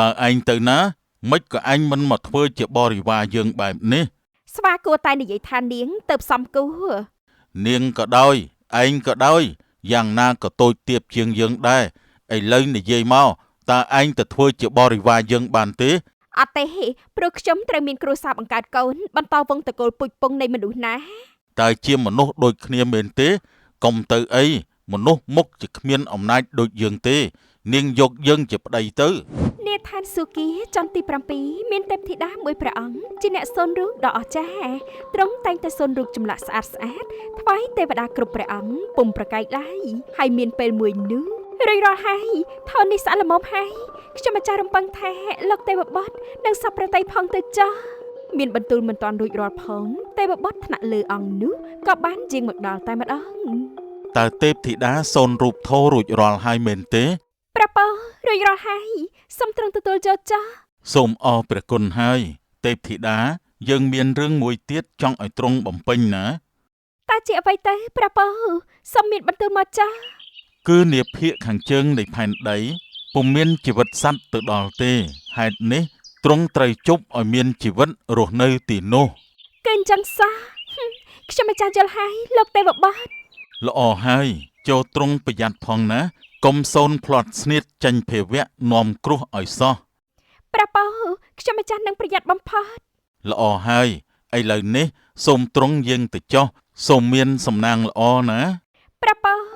តើឯងទៅណាម៉េចក៏ឯងមិនមកធ្វើជាបរិវារយើងបែបនេះ ស្វាគួរតែនិយាយថានាងទៅផ្សំគូ នាងក៏ដោយឯងក៏ដោយយ៉ាងណាក៏តូចទាបជាងយើងដែរឥឡូវនិយាយមកតើឯងទៅធ្វើជាបរិវារយើងបានទេ អត់ទេព្រោះខ្ញុំត្រូវមានគ្រួសារបង្កើតកូនបន្តវង្សត្រកូលពូជពងនៃមនុស្សណា តើជាមនុស្សដូចគ្នាមែនទេកុំទៅអីមនុស្សមុខជាគ្មានអំណាចដូចយើងទេ នាងយកយើងជាប្តីទៅ នាឋានសុគីចន្ទទី7មានទេពធីតាមួយព្រះអង្គជាអ្នកសូនរូបដ៏អស្ចារ្យទ្រង់តែងតែសូនរូបចម្លាក់ស្អាតស្អាតថ្វាយទេវតាគ្រប់ព្រះអង្គពុំប្រកែកឡើយហើយមានពេលមួយនោះរួចរាល់ហើយថននេះស្អាតល្មមហើយខ្ញុំម្ចាស់រំពឹងថាលោកទេវបុត្រនឹងសពប្រតិយផងទៅចោះមានបន្ទូលមិនទាន់រួចរាល់ផងទេវបុត្រថ្នាក់លើអង្គនោះក៏បានយាងមកដល់តែម្ដង តើទេពធីតាសូនរូបធោរួចរាល់ហើយមែនទេ ព្រះពររួចរាល់ហើយសូមទ្រង់ទទួលយកចោះ សូមអរព្រះគុណហើយទេពធីតាយើងមានរឿងមួយទៀតចង់ឲ្យទ្រង់បំពេញណា តើជាអ្វីទៅព្រះពរសូមមានបន្ទូលមកចាស់ គឺនាភាគខាងជើងនៃផែនដីពុំមានជីវិតសត្វទៅដល់ទេហេតុនេះទ្រង់ត្រូវជប់ឲ្យមានជីវិតរស់នៅទីនោះ គឺអញ្ចឹងសោះហឹមខ្ញុំម្ចាស់យល់ហើយលោកទេវបុត្រ ល្អហើយចូលទ្រង់ប្រយ័ត្នផងណាកុំសូនផ្លាត់ស្នៀតចេញភាវៈនាំគ្រោះឲ្យសោះ ព្រះពរខ្ញុំម្ចាស់នឹងប្រយ័ត្នបំផុត ល្អហើយឥឡូវនេះសូមទ្រង់យាងទៅចុះសូមមានសំណាងល្អណា ព្រះពរ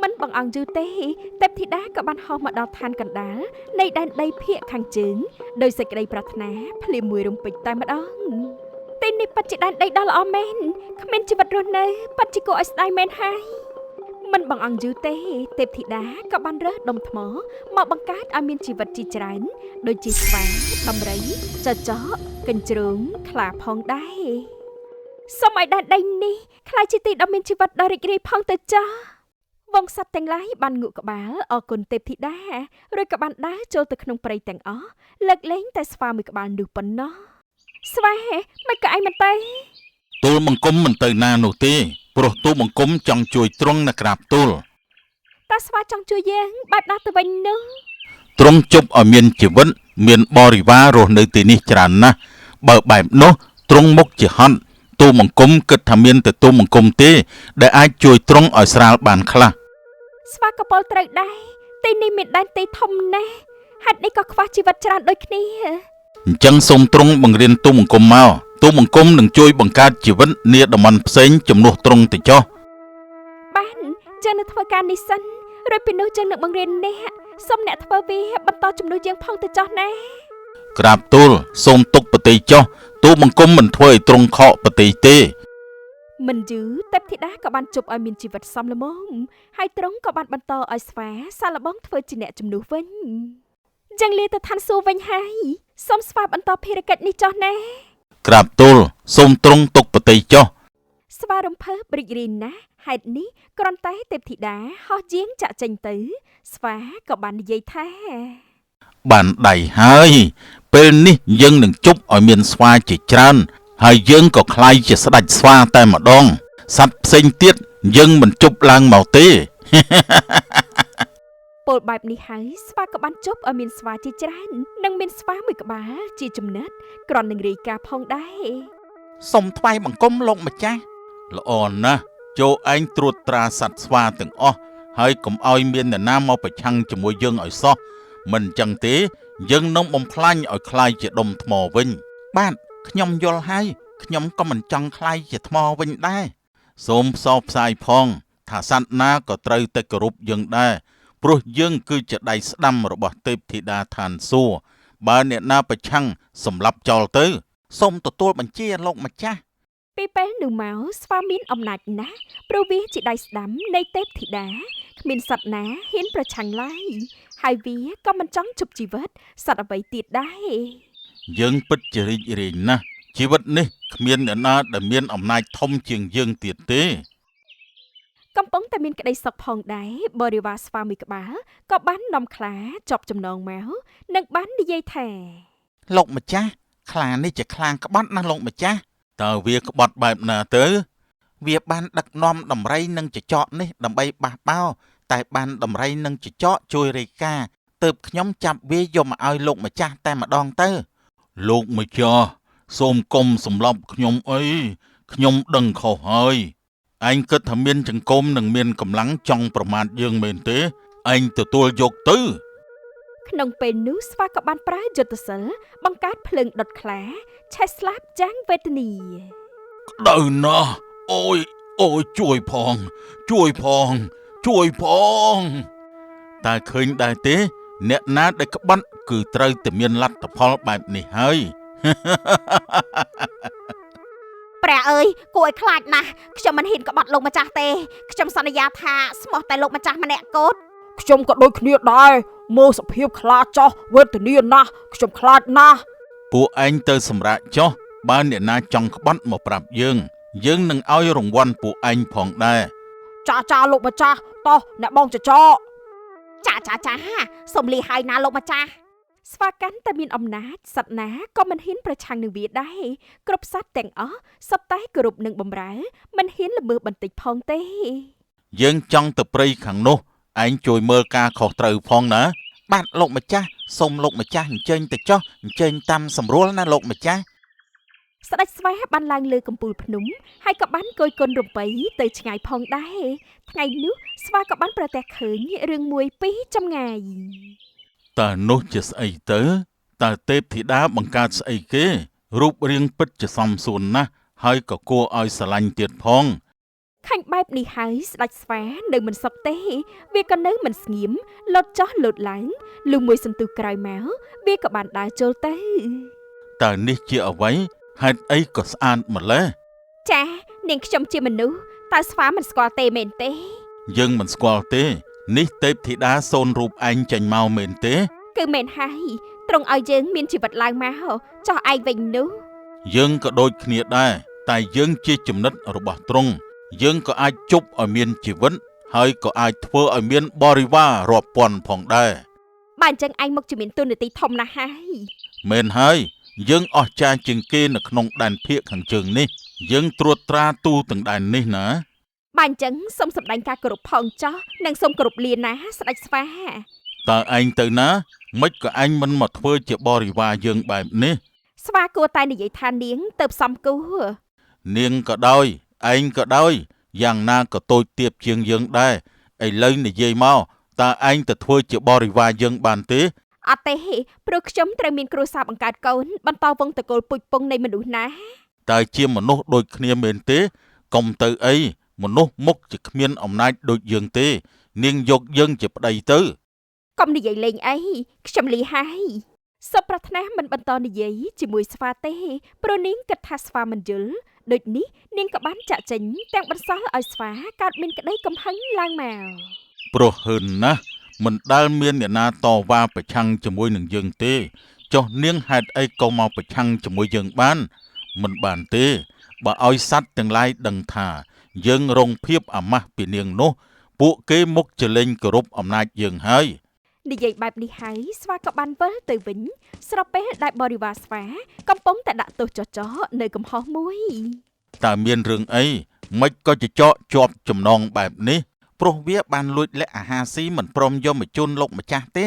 មិនបង្អង់យូរទេទេពធីតាក៏បានហោះមកដល់ឋានកណ្ដាលនៃដែនដីភាគខាងជើងដោយសេចក្តីប្រាថ្នាភ្លាមមួយរំពេចតែម្ដងទីនេះពិតជាដែនដីដ៏ល្អមែនគ្មានជីវិតរស់នៅពិតជាគួរឲ្យស្ដាយមែនហើយមិនបង្អង់យូរទេទេពធីតាក៏បានរើសដុំថ្មមកបង្កើតឲ្យមានជីវិតជាច្រើនដូចជាស្វាដំរីចចកកញ្ជ្រោងខ្លាផងដែរសូមឲ្យដែនដីនេះក្លាយជាទីដ៏មានជីវិតដ៏រីករាយផងទៅចា៎វងសត្វទាំងឡាយបានងក់ក្បាលអរគុណទេពធីតារួចក៏បានដើរចូលទៅក្នុងព្រៃទាំងអស់លើកលែងតែស្វាមួយក្បាលនោះប៉ុណ្ណោះស្វាមិនក៏ឯងមិនទៅ ទូលបង្គំមិនទៅណានោះទេព្រោះទូលបង្គំចង់ជួយទ្រង់ណាក្រាបទូល តើស្វាចង់ជួយយើងបែបណាទៅវិញនោះ ទ្រង់ជប់ឲ្យមានជីវិតមានបរិវាររស់នៅទីនេះច្រើនណាស់បើបែបនោះទ្រង់មុខជាហត់ទូលបង្គំគិតថាមានតែទូលបង្គំទេដែលអាចជួយទ្រង់ឲ្យស្រាលបានខ្លះ ស្វាក៏ពលត្រូវដែរទីនេះមានដែនទីធំណាស់ហេតុនេះក៏ខ្វះជីវិតច្រើនដូចគ្នា អញ្ចឹងសូមទ្រង់បង្រៀនទូលបង្គំមកទូលបង្គំនឹងជួយបង្កើតជីវិតនាតំបន់ផ្សេងជំនួសទ្រង់ទៅចុះ បានយើងនឹងធ្វើការនេះសិនរួចពីនោះយើងនឹងបង្រៀនអ្នកសូមអ្នកធ្វើវាបន្តជំនួសយើងផងទៅចុះណា ក្រាបទូលសូមទុកប្រតិចុះទូលបង្គំមិនធ្វើឲ្យទ្រង់ខកប្រតិទេ មិនយូរទេពធីតាក៏បានជប់ឲ្យមានជីវិតសមល្មមហើយទ្រង់ក៏បានបន្តឲ្យស្វាសាឡបងធ្វើជាអ្នកជំនួសវិញយើងលាទៅឋានសួគ៌វិញហើយសូមស្វាបន្តភារកិច្ចនេះចុះណា ក្រាបទូលសូមទ្រង់ទុកប្រតិចុះ ស្វារំភើបរីករាយណាស់ហេតុនេះគ្រាន់តែទេពធីតាហោះយាងចាក់ចេញទៅ ស្វាក៏បាននិយាយថា បានដៃហើយពេលនេះយើងនឹងជប់ឲ្យមានស្វាជាច្រើនហើយយើងក៏ក្លាយជាស្ដេចស្វាតែម្ដងសត្វផ្សេងទៀតយើងមិនជប់ឡើងមកទេ ពោលបែបនេះហើយស្វាក៏បានជប់ឲ្យមានស្វាជាច្រើននិងមានស្វាមួយក្បាលជាចំណិតគ្រាន់នឹងរាយការណ៍ផងដែរ សូមថ្វាយបង្គំលោកម្ចាស់ល្អណាស់ចូលឯងត្រួតត្រាសត្វស្វាទាំងអស់ហើយកុំឲ្យមានអ្នកណាមកប្រឆាំងជាមួយយើងឲ្យសោះមិនចឹងទេយើងនឹងបំផ្លាញឲ្យក្លាយជាដុំថ្មវិញបាទខ្ញុំយល់ហើយខ្ញុំក៏មិនចង់ក្លាយជាថ្មវិញដែរសូមផ្សព្វផ្សាយផងថាសត្វណាក៏ត្រូវតែគោរពយើងដែរព្រោះយើងគឺជាដៃស្ដាំរបស់ទេពធីតាឋានសួគ៌បើអ្នកណាប្រឆាំងសម្លាប់ចោលទៅសូមទទួលបញ្ជាលោកម្ចាស់ ពីពេលនោះមកស្វាមានអំណាចណាស់ព្រោះវាជាដៃស្ដាំនៃទេពធីតាគ្មានសត្វណាហ៊ានប្រឆាំងឡើយហើយវាក៏មិនចង់ជប់ជីវិតសត្វអ្វីទៀតដែរ យើងពិតជារីករាយណាស់ជីវិតនេះគ្មានអ្នកណាដែលមានអំណាចធំជាងយើងទៀតទេ កំពុងតែមានក្តីសុខផងដែរបរិវារស្វាមួយក្បាលក៏បាននាំខ្លាជាប់ចំណងមកនិងបាននិយាយថា លោកម្ចាស់ខ្លានេះជាខ្លាក្បត់ណាស់លោកម្ចាស់តើវាក្បត់បែបណាទៅវាបានដឹកនាំដំរីនិងចចកនេះដើម្បីបះបោរតែបានដំរីនិងចចកជួយរាយការណ៍ ទើបខ្ញុំចាប់វាយកមកឲ្យលោកម្ចាស់តែម្ដងទៅ លោកម្ចាស់សូមកុំសម្លាប់ខ្ញុំអីខ្ញុំដឹងខុសហើយឯងគិតថាមានចង្គមនឹងមានកម្លាំងចង់ប្រមាថយើងមែនទេឯងទទួលយកទៅ ក្នុងពេលនោះស្វាក៏បានប្រើយុទ្ធសិលបង្កើតភ្លើងដុតខ្លាឆេះស្លាប់យ៉ាងវេទនា ក្តៅណាស់អូយអូយជួយផង ជួយផង ជួយផងតើឃើញដែរទេ អ្នកណាដែលក្បត់គឺត្រូវតែមានលទ្ធផលបែបនេះហើយ ព្រះអើយគួរឲ្យខ្លាចណាស់ខ្ញុំមិនហ៊ានក្បត់លោកម្ចាស់ទេខ្ញុំសន្យាថាស្មោះតែលោកម្ចាស់ម្នាក់គត់ ខ្ញុំក៏ដូចគ្នាដែរមើលសភាពខ្លាចោះវេទនាណាស់ខ្ញុំខ្លាចណាស់ ពួកឯងទៅសម្រាកចុះបើអ្នកណាចង់ក្បត់មកប្រាប់យើង យើងនឹងឲ្យរង្វាន់ពួកឯងផងដែរ ចាចាលោកម្ចាស់តោះអ្នកបងចចក ចាចាចាសូមលីហើយណាលោកម្ចាស់ ស្វាកាន់តែមានអំណាចសត្វណាក៏មិនហ៊ានប្រឆាំងនឹងវាដែរគ្រប់សត្វទាំងអស់សុទ្ធតែគោរពនឹងបម្រើមិនហ៊ានល្មើសបន្តិចផងទេ យើងចង់ទៅព្រៃខាងនោះឯងជួយមើលការខុសត្រូវផងណា បាទលោកម្ចាស់សូមលោកម្ចាស់អញ្ជើញទៅចុះអញ្ជើញតាមសម្រួលណាលោកម្ចាស់ ស្ដេចស្វាបានឡើងលើកំពូលភ្នំហើយក៏បានគយគន់រំពៃទៅឆ្ងាយផងដែរថ្ងៃនោះស្វាក៏បានប្រទះឃើញរឿងមួយពីចម្ងាយ តើនោះជាស្អីទៅតើទេពធីតាបង្កើតស្អីគេ រូបរាងពិតជាសមសួនណាស់ហើយក៏គួរឲ្យស្រឡាញ់ទៀតផង ខាញ់បែបនេះហើយស្ដេចស្វានៅមិនសុខទេ វាក៏នៅមិនស្ងៀមលោតចុះលោតឡើងលុះមួយសន្ទុះក្រោយមកវាក៏បានដើរចូលទៅ តើនេះជាអ្វីហេតុអីក៏ស្អាតម្ល៉េះ ចានាងខ្ញុំជាមនុស្សតើស្វាមិនស្គាល់ទេមែនទេ យើងមិនស្គាល់ទេ នេះទេពធីតាសូនរូបឯងចេញមកមែនទេ គឺមែនហើយត្រង់ឲ្យយើងមានជីវិតឡើងមកចោះឯងវិញនោះ យើងក៏ដូចគ្នាដែរតែយើងជាចំណិតរបស់ទ្រង់យើងក៏អាចជប់ឲ្យមានជីវិតហើយក៏អាចធ្វើឲ្យមានបរិវាររាប់ពាន់ផងដែរ បើអញ្ចឹងឯងមកជាមានទូនាទីធំណាស់ហើយ មែនហើយយើងអស្ចារ្យជាងគេនៅក្នុងដែនភាគខាងជើងនេះ យើងត្រួតត្រាទូទាំងដែននេះណា បើអញ្ចឹងសូមសម្ដែងការគោរពផងចោះនិងសូមគោរពលាណាស្ដេចស្វា តើឯងទៅណាម៉េចក៏ឯងមិនមកធ្វើជាបរិវារយើងបែបនេះ ស្វាគួរតែនិយាយថានាងទៅផ្សំគួរ នាងក៏ដោយឯងក៏ដោយយ៉ាងណាក៏តូចទាបជាងយើងដែរឥឡូវនិយាយមកតើឯងទៅធ្វើជាបរិវារយើងបានទេ អត់ទេព្រោះខ្ញុំត្រូវមានគ្រួសារបង្កើតកូនបន្តវង្សត្រកូលពូជពងនៃមនុស្សណា តើជាមនុស្សដូចគ្នាមែនទេកុំទៅអីមនុស្សមុខជាគ្មានអំណាចដូចយើងទេ នាងយកយើងជាប្តីទៅ កុំនិយាយលេងអីខ្ញុំលីហើយសុប្រាថ្នាមិនបន្តនិយាយជាមួយស្វាទេព្រោះនាងគិតថាស្វាមិនយល់ដូចនេះនាងក៏បានចាក់ចេញទាំងបន្សល់ឲ្យស្វាកើតមានក្តីកំហឹងឡើងមក ព្រោះហឺនណាស់មិនដែលមានអ្នកណាតវ៉ាប្រឆាំងជាមួយនឹងយើងទេចុះនាងហេតុអីក៏មកប្រឆាំងជាមួយយើងបាន មិនបានទេបើឲ្យសត្វទាំងឡាយដឹងថា យើងរងភាពអាម៉ាស់ពីនាងនោះ ពួកគេមុខជាលែងគោរពអំណាចយើងហើយ និយាយបែបនេះហើយស្វាក៏បានវិលទៅវិញស្របពេលដែលបរិវារស្វាកំពុងតែដាក់ទោសចចកនៅកំហុសមួយ តើមានរឿងអីម៉េចក៏ចចកជាប់ចំណងបែបនេះព្រោះវាបានលួចលាក់អាហារស៊ីមិនព្រមយកមកជូនលោកម្ចាស់ទេ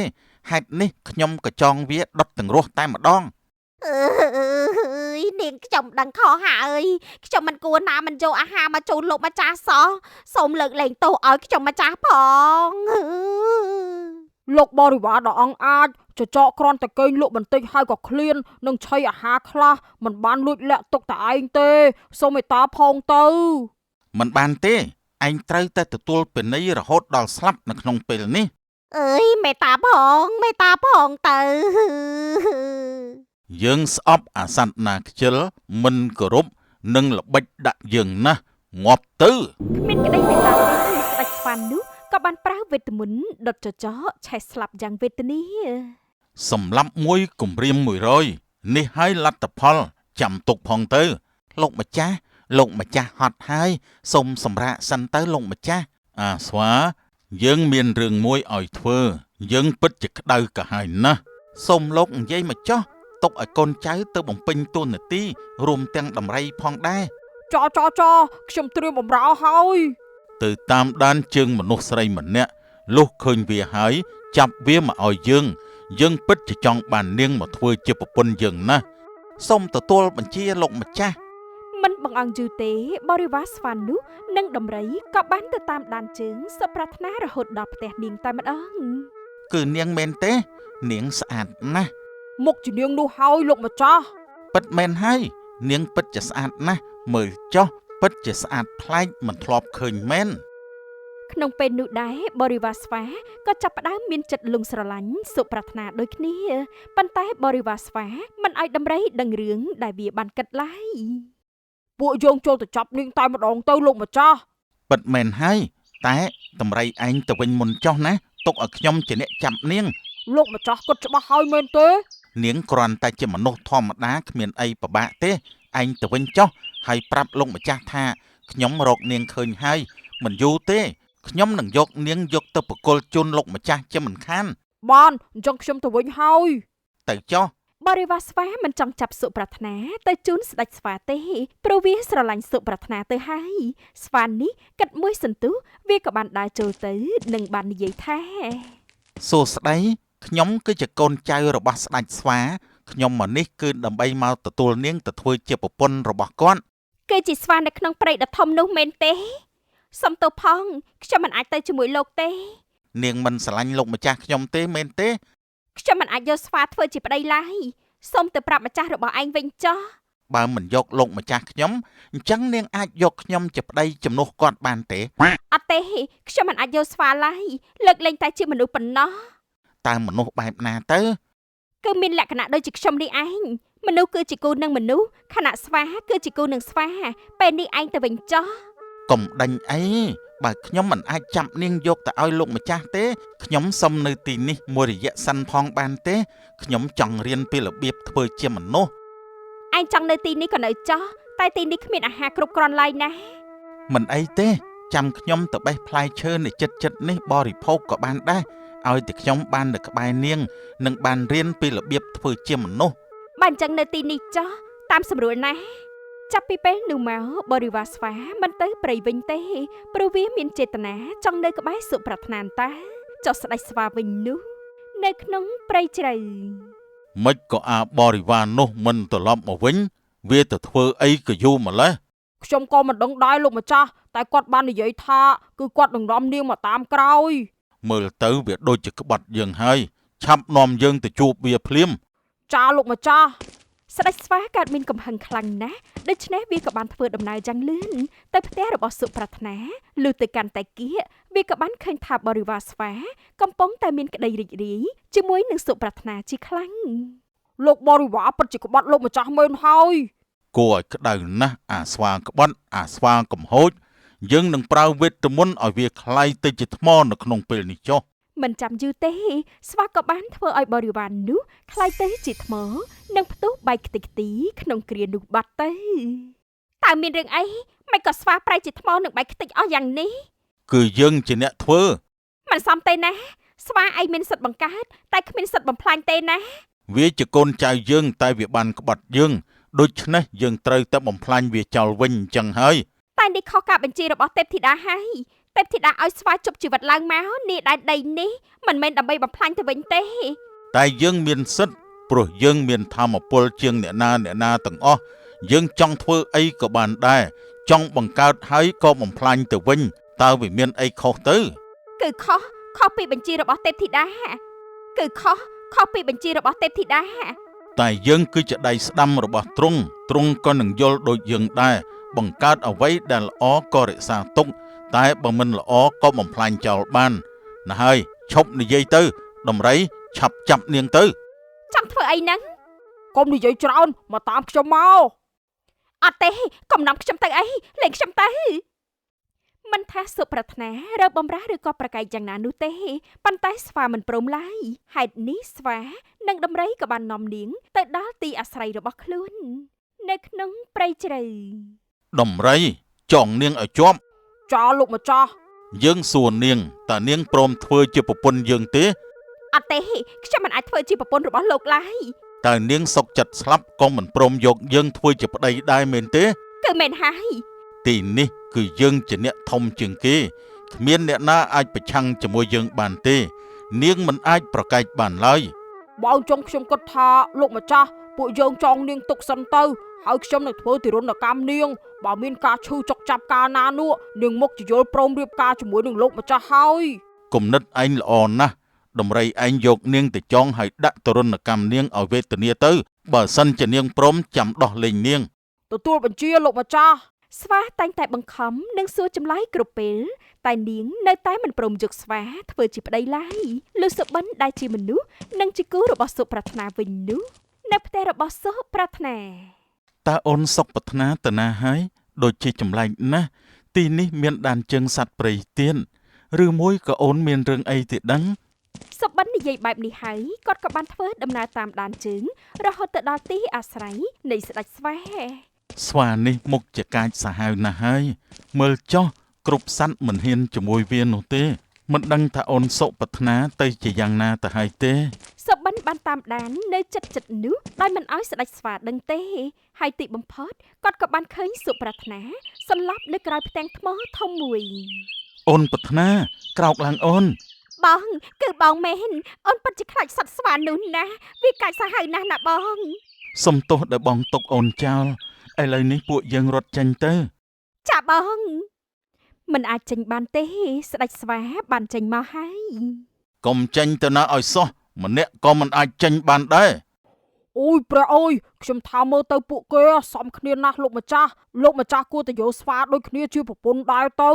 ហេតុនេះខ្ញុំក៏ចងវាដុតទាំងរស់តែម្ដង អើយនាងខ្ញុំដឹងខុសហើយខ្ញុំមិនគួរណាមិនយកអាហារមកជូនលោកម្ចាស់សោះសូមលើកលែងទោសឲ្យខ្ញុំម្ចាស់ផង លោកបរិវារដ៏អង់អាចចចកគ្រាន់តែគេងលក់បន្តិចហើយក៏ឃ្លាននិងឆីអាហារខ្លះមិនបានលួចលាក់ទុកតែឯងទេសូមមេត្តាផងទៅ មិនបានទេឯងត្រូវតែទទួលពិន័យរហូតដល់ស្លាប់នៅក្នុងពេលនេះ អើយមេត្តាផងមេត្តាផងទៅ យើងស្អប់អាសត្វណាខ្ជិលមិនគោរពនិងល្បិចដាក់យើងណាស់ងាប់ទៅ គ្មានក្តីមេត្តាទេស្ដេចស្វានោះក៏បានប្រើវេទមន្តដុតចចកឆេះស្លាប់យ៉ាងវេទនា សម្លាប់មួយគំរាម100នេះហើយលទ្ធផល ចាំទុកផងទៅ លោកម្ចាស់លោកម្ចាស់ហត់ហើយសូមសម្រាកសិនទៅលោកម្ចាស់អាស្វាយើងមានរឿងមួយឲ្យធ្វើ យើងពិតជាក្តៅក្រហាយណាស់សូមលោកនិយាយមកចោះទុកឲ្យកូនចៅទៅបំពេញតួនាទីរួមទាំងដំរីផងដែរ ចចចខ្ញុំត្រៀមបំរើហើយ ទៅតាមដានជើងមនុស្សស្រីម្នាក់លុះឃើញវាហើយ ចាប់វាមកឲ្យយើង យើងពិតជាចង់បាននាងមកធ្វើជាប្រពន្ធយើងណាស់សូមទទួលបញ្ជាលោកម្ចាស់ មិនបង្អង់យូរទេបរិវារស្វានោះនិងដំរីក៏បានទៅតាមដានជើងសុប្រាថ្នារហូតដល់ផ្ទះនាងតែម្ដង គឺនាងមែនទេ នាងស្អាតណាស់ មុខជានាងនោះហើយលោកម្ចាស់ ពិតមែនហើយនាងពិតជាស្អាតណាស់មើលចុះពិតជាស្អាតប្លែកមិនធ្លាប់ឃើញមែន ក្នុងពេលនោះដែរបរិវារស្វាក៏ចាប់ផ្ដើមមានចិត្តលង់ស្រឡាញ់សុប្រាថ្នាដូចគ្នាប៉ុន្តែបរិវារស្វាមិនឲ្យដំរីដឹងរឿងដែលវាបានគិតឡើយ ពួកយើងចូលទៅចាប់នាងតែម្ដងទៅលោកម្ចាស់ ពិតមែនហើយតែតម្រៃឯងទៅវិញមុនចុះណាទុកឲ្យខ្ញុំជាអ្នកចាប់នាង លោកម្ចាស់គិតច្បាស់ហើយមែនទេ នាងគ្រាន់តែជាមនុស្សធម្មតាគ្មានអីពិបាកទេឯងទៅវិញចុះហើយប្រាប់លោកម្ចាស់ថាខ្ញុំរកនាងឃើញហើយមិនយូរទេខ្ញុំនឹងយកនាងយកទៅប្រគល់ជូនលោកម្ចាស់ជាមិនខាន បានអញ្ចឹងខ្ញុំទៅវិញហើយ ទៅចុះ បរិវារស្វាមិនចង់ចាប់សុប្រាថ្នាទៅជូនស្ដេចស្វាទេព្រោះវាស្រឡាញ់សុប្រាថ្នាទៅហើយស្វានេះគិតមួយសន្ទុះវាក៏បានដើរចូលទៅនិងបាននិយាយថា សួស្តីខ្ញុំគឺជាកូនចៅរបស់ស្ដេចស្វាខ្ញុំមកនេះគឺដើម្បីមកទទួលនាងទៅធ្វើជាប្រពន្ធរបស់គាត់ គឺជាស្វានៅក្នុងព្រៃដ៏ធំនោះមែនទេសុំទោសផងខ្ញុំមិនអាចទៅជាមួយលោកទេ នាងមិនស្រឡាញ់លោកម្ចាស់ខ្ញុំទេមែនទេ ខ្ញុំមិនអាចយកស្វាធ្វើជាប្តីឡើយសូមទៅប្រាប់ម្ចាស់របស់ឯងវិញចុះ បើមិនយកលោកម្ចាស់ខ្ញុំអញ្ចឹងនាងអាចយកខ្ញុំជាប្តីជំនួសគាត់បានទេ អត់ទេខ្ញុំមិនអាចយកស្វាឡើយលើកលែងតែជាមនុស្សប៉ុណ្ណោះ តើមនុស្សបែបណាទៅ គឺមានលក្ខណៈដូចជាខ្ញុំនេះឯងមនុស្សគឺជាគូនឹងមនុស្សខណៈស្វាគឺជាគូនឹងស្វាពេលនេះឯងទៅវិញចុះ កុំដេញអីបើខ្ញុំមិនអាចចាប់នាងយកទៅឲ្យលោកម្ចាស់ទេខ្ញុំសុំនៅទីនេះមួយរយៈសិនផងបានទេខ្ញុំចង់រៀនពីរបៀបធ្វើជាមនុស្ស ឯងចង់នៅទីនេះក៏នៅចុះតែទីនេះគ្មានអាហារគ្រប់គ្រាន់ឡើយណា មិនអីទេចាំខ្ញុំទៅបេះផ្លែឈើនៅចិត្តចិត្តនេះបរិភោគក៏បានដែរឲ្យតែខ្ញុំបាននៅក្បែរនាងនិងបានរៀនពីរបៀបធ្វើជាមនុស្ស បើអញ្ចឹងនៅទីនេះចុះតាមសម្រួលណាស់ចាប់ពីពេលនោះមកបរិវារស្វាមិនទៅព្រៃវិញទេព្រោះវាមានចេតនាចង់នៅក្បែរសុប្រាថ្នាតាចុះស្ដេចស្វាវិញនោះនៅក្នុងព្រៃជ្រៅ មិនក៏អាបរិវារនោះមិនត្រឡប់មកវិញវាទៅធ្វើអីក៏យូរម្ល៉េះ ខ្ញុំក៏មិនដឹងដែរលោកម្ចាស់តែគាត់បាននិយាយថាគឺគាត់នឹងនាំនាងមកតាមក្រោយ មើលទៅវាដូចជាក្បត់យើងហើយឆាប់នាំយើងទៅជួបវាភ្លាម ចាលោកម្ចាស់ ស្ដេចស្វាកើតមានកំហឹងខ្លាំងណាស់ដូច្នេះវាក៏បានធ្វើដំណើរយ៉ាងលឿនទៅផ្ទះរបស់សុប្រាថ្នាលុះទៅកាន់តែគៀកវាក៏បានឃើញថាបរិវារស្វាកំពុងតែមានក្តីរីករាយជាមួយនឹងសុប្រាថ្នាជាខ្លាំង លោកបរិវារពិតជាក្បត់លោកម្ចាស់មែនហើយ គួរឲ្យក្តៅណាស់អាស្វាក្បត់អាស្វាកំហូចយើងនឹងប្រើវេទមន្តឲ្យវាคล้ายទៅជាថ្មនៅក្នុងពេលនេះចុះ មិនចាំយូរទេស្វាក៏បានធ្វើឲ្យបរិវារនោះคล้ายទៅជាថ្មនិងផ្ទុះបែកខ្ទេចខ្ទីក្នុងគ្រានោះបាត់ទៅតើមានរឿងអីមិនក៏ស្វាប្រែជាថ្មនិងបែកខ្ទេចអស់យ៉ាងនេះ គឺយើងជាអ្នកធ្វើ មិនសមទេណាស្វាឯងមានសិទ្ធិបង្កើតតែគ្មានសិទ្ធិបំផ្លាញទេណា វាជាកូនចៅយើងតែវាបានក្បត់យើងដូច្នេះយើងត្រូវតែបំផ្លាញវាចោលវិញអញ្ចឹងហើយ តែនេះខុសការបញ្ជារបស់ទេពធីតាហើយទេពធីតាឲ្យស្វាជប់ជីវិតឡើងមកនេះដែនដីនេះមិនមែនដើម្បីបំផ្លាញទៅវិញទេ តែយើងមានសិទ្ធិព្រោះយើងមានធម៌ពលជាងអ្នកណាអ្នកណាទាំងអស់យើងចង់ធ្វើអីក៏បានដែរចង់បង្កើតហើយក៏បំផ្លាញទៅវិញតើវាមានអីខុសទៅ គឺខុសខុសពីបញ្ជារបស់ទេពធីតាគឺខុសខុសពីបញ្ជារបស់ទេពធីតា តែយើងគឺជាដៃស្ដាំរបស់ទ្រង់ទ្រង់ក៏នឹងយល់ដូចយើងដែរបង្កើតអ្វីដែលល្អក៏រក្សាទុកតែបើមិនល្អក៏បំផ្លាញចោលបានណាហើយឈប់និយាយទៅដំរីឆាប់ចាប់នាងទៅ ចង់ធ្វើអីហ្នឹង កុំនិយាយច្រើនមកតាមខ្ញុំមក អត់ទេកុំនាំខ្ញុំទៅអីលែងខ្ញុំទៅមិនថាសុប្រាថ្នារើបំរាស់ឬក៏ប្រកែកយ៉ាងណានោះទេប៉ុន្តែស្វាមិនព្រមឡើយហេតុនេះស្វានិងដំរីក៏បាននាំនាងទៅដល់ទីអាស្រ័យរបស់ខ្លួននៅក្នុងព្រៃជ្រៅ ដំរីចងនាងឲ្យជាប់ ចាលោកម្ចាស់ យើងសួរនាងតើនាងព្រមធ្វើជាប្រពន្ធយើងទេ អត់ទេខ្ញុំមិនអាចធ្វើជាប្រពន្ធរបស់លោកឡើយ តើនាងសុកចិត្តស្លាប់ក៏មិនព្រមយកយើងធ្វើជាប្តីដែរមែនទេ គឺមែនហើយ ទីនេះគឺយើងជាអ្នកធំជាងគេគ្មានអ្នកណាអាចប្រឆាំងជាមួយយើងបានទេ នាងមិនអាចប្រកែកបានឡើយ បើអញ្ចឹងខ្ញុំគិតថាលោកម្ចាស់ពួកយើងចងនាងទុកសិនទៅហើយខ្ញុំនឹងធ្វើទារុណកម្មនាងបើមានការឈឺចុកចាប់កាលណានោះនាងមុខជាយល់ព្រមរៀបការជាមួយនឹងលោកម្ចាស់ហើយ គំនិតឯងល្អណាស់ដំរីឯងយកនាងទៅចងហើយដាក់ទរណកម្មនាងឲ្យវេទនាទៅបើសិនជានាងព្រមចាំដោះលែងនាង ទទួលបញ្ជាលោកម្ចាស់ ស្វាតែងតែបង្ខំនិងសួរចម្លើយគ្រប់ពេលតែនាងនៅតែមិនព្រមយកស្វាធ្វើជាប្តីឡើយលុះសុបិនដែលជាមនុស្សនិងជាគូរបស់សុប្រាថ្នាវិញនោះនៅផ្ទះរបស់សុប្រាថ្នា តើអូនសុកប្រាថ្នាទៅណាហើយដូចជាចម្លែកណាស់ទីនេះមានដានជើងសត្វព្រៃទៀនឬមួយក៏អូនមានរឿងអីទេដឹង សុបិននិយាយបែបនេះហើយគាត់ក៏បានធ្វើដំណើរតាមដានជើងរហូតទៅដល់ទីអាស្រ័យនៃស្ដេចស្វា ស្វានេះមុខជាកាចសាហាវណាស់ហើយមើលចុះគ្រប់សត្វមិនហ៊ានជាមួយវានោះទេមិនដឹងថាអូនសុប្រាថ្នាទៅជាយ៉ាងណាទៅហើយទេ សុបិនបានតាមដាននៅចិត្តចិត្តនោះដោយមិនឲ្យស្ដេចស្វាដឹងទេហើយទីបំផុតគាត់ក៏បានឃើញសុប្រាថ្នាសន្លប់នៅក្រោយផ្ទាំងថ្មធំមួយ អូនប្រាថ្នាក្រោកឡើងអូន បងគឺបងមែនអូនពិតជាខ្លាចសត្វស្វានោះណាស់វាកាចសាហាវណាស់ណាបង សុំទោសដែលបងຕົកអូនចោលឥឡូវនេះពួកយើងរត់ចេញទៅ ចាបងមិនអាចចេញបានទេស្ដេចស្វាបានចេញមកហើយក ុំចេញទៅណាឲ្យសោះម្នាក់ក៏មិនអាចចេញបានដែរ អូយព្រះអើយខ្ញុំថាមើលទៅពួកគេសមគ្នាណាស់លោកម្ចាស់លោកម្ចាស់គួរតែយកស្វាដូចគ្នាជាប្រពន្ធដែរទៅ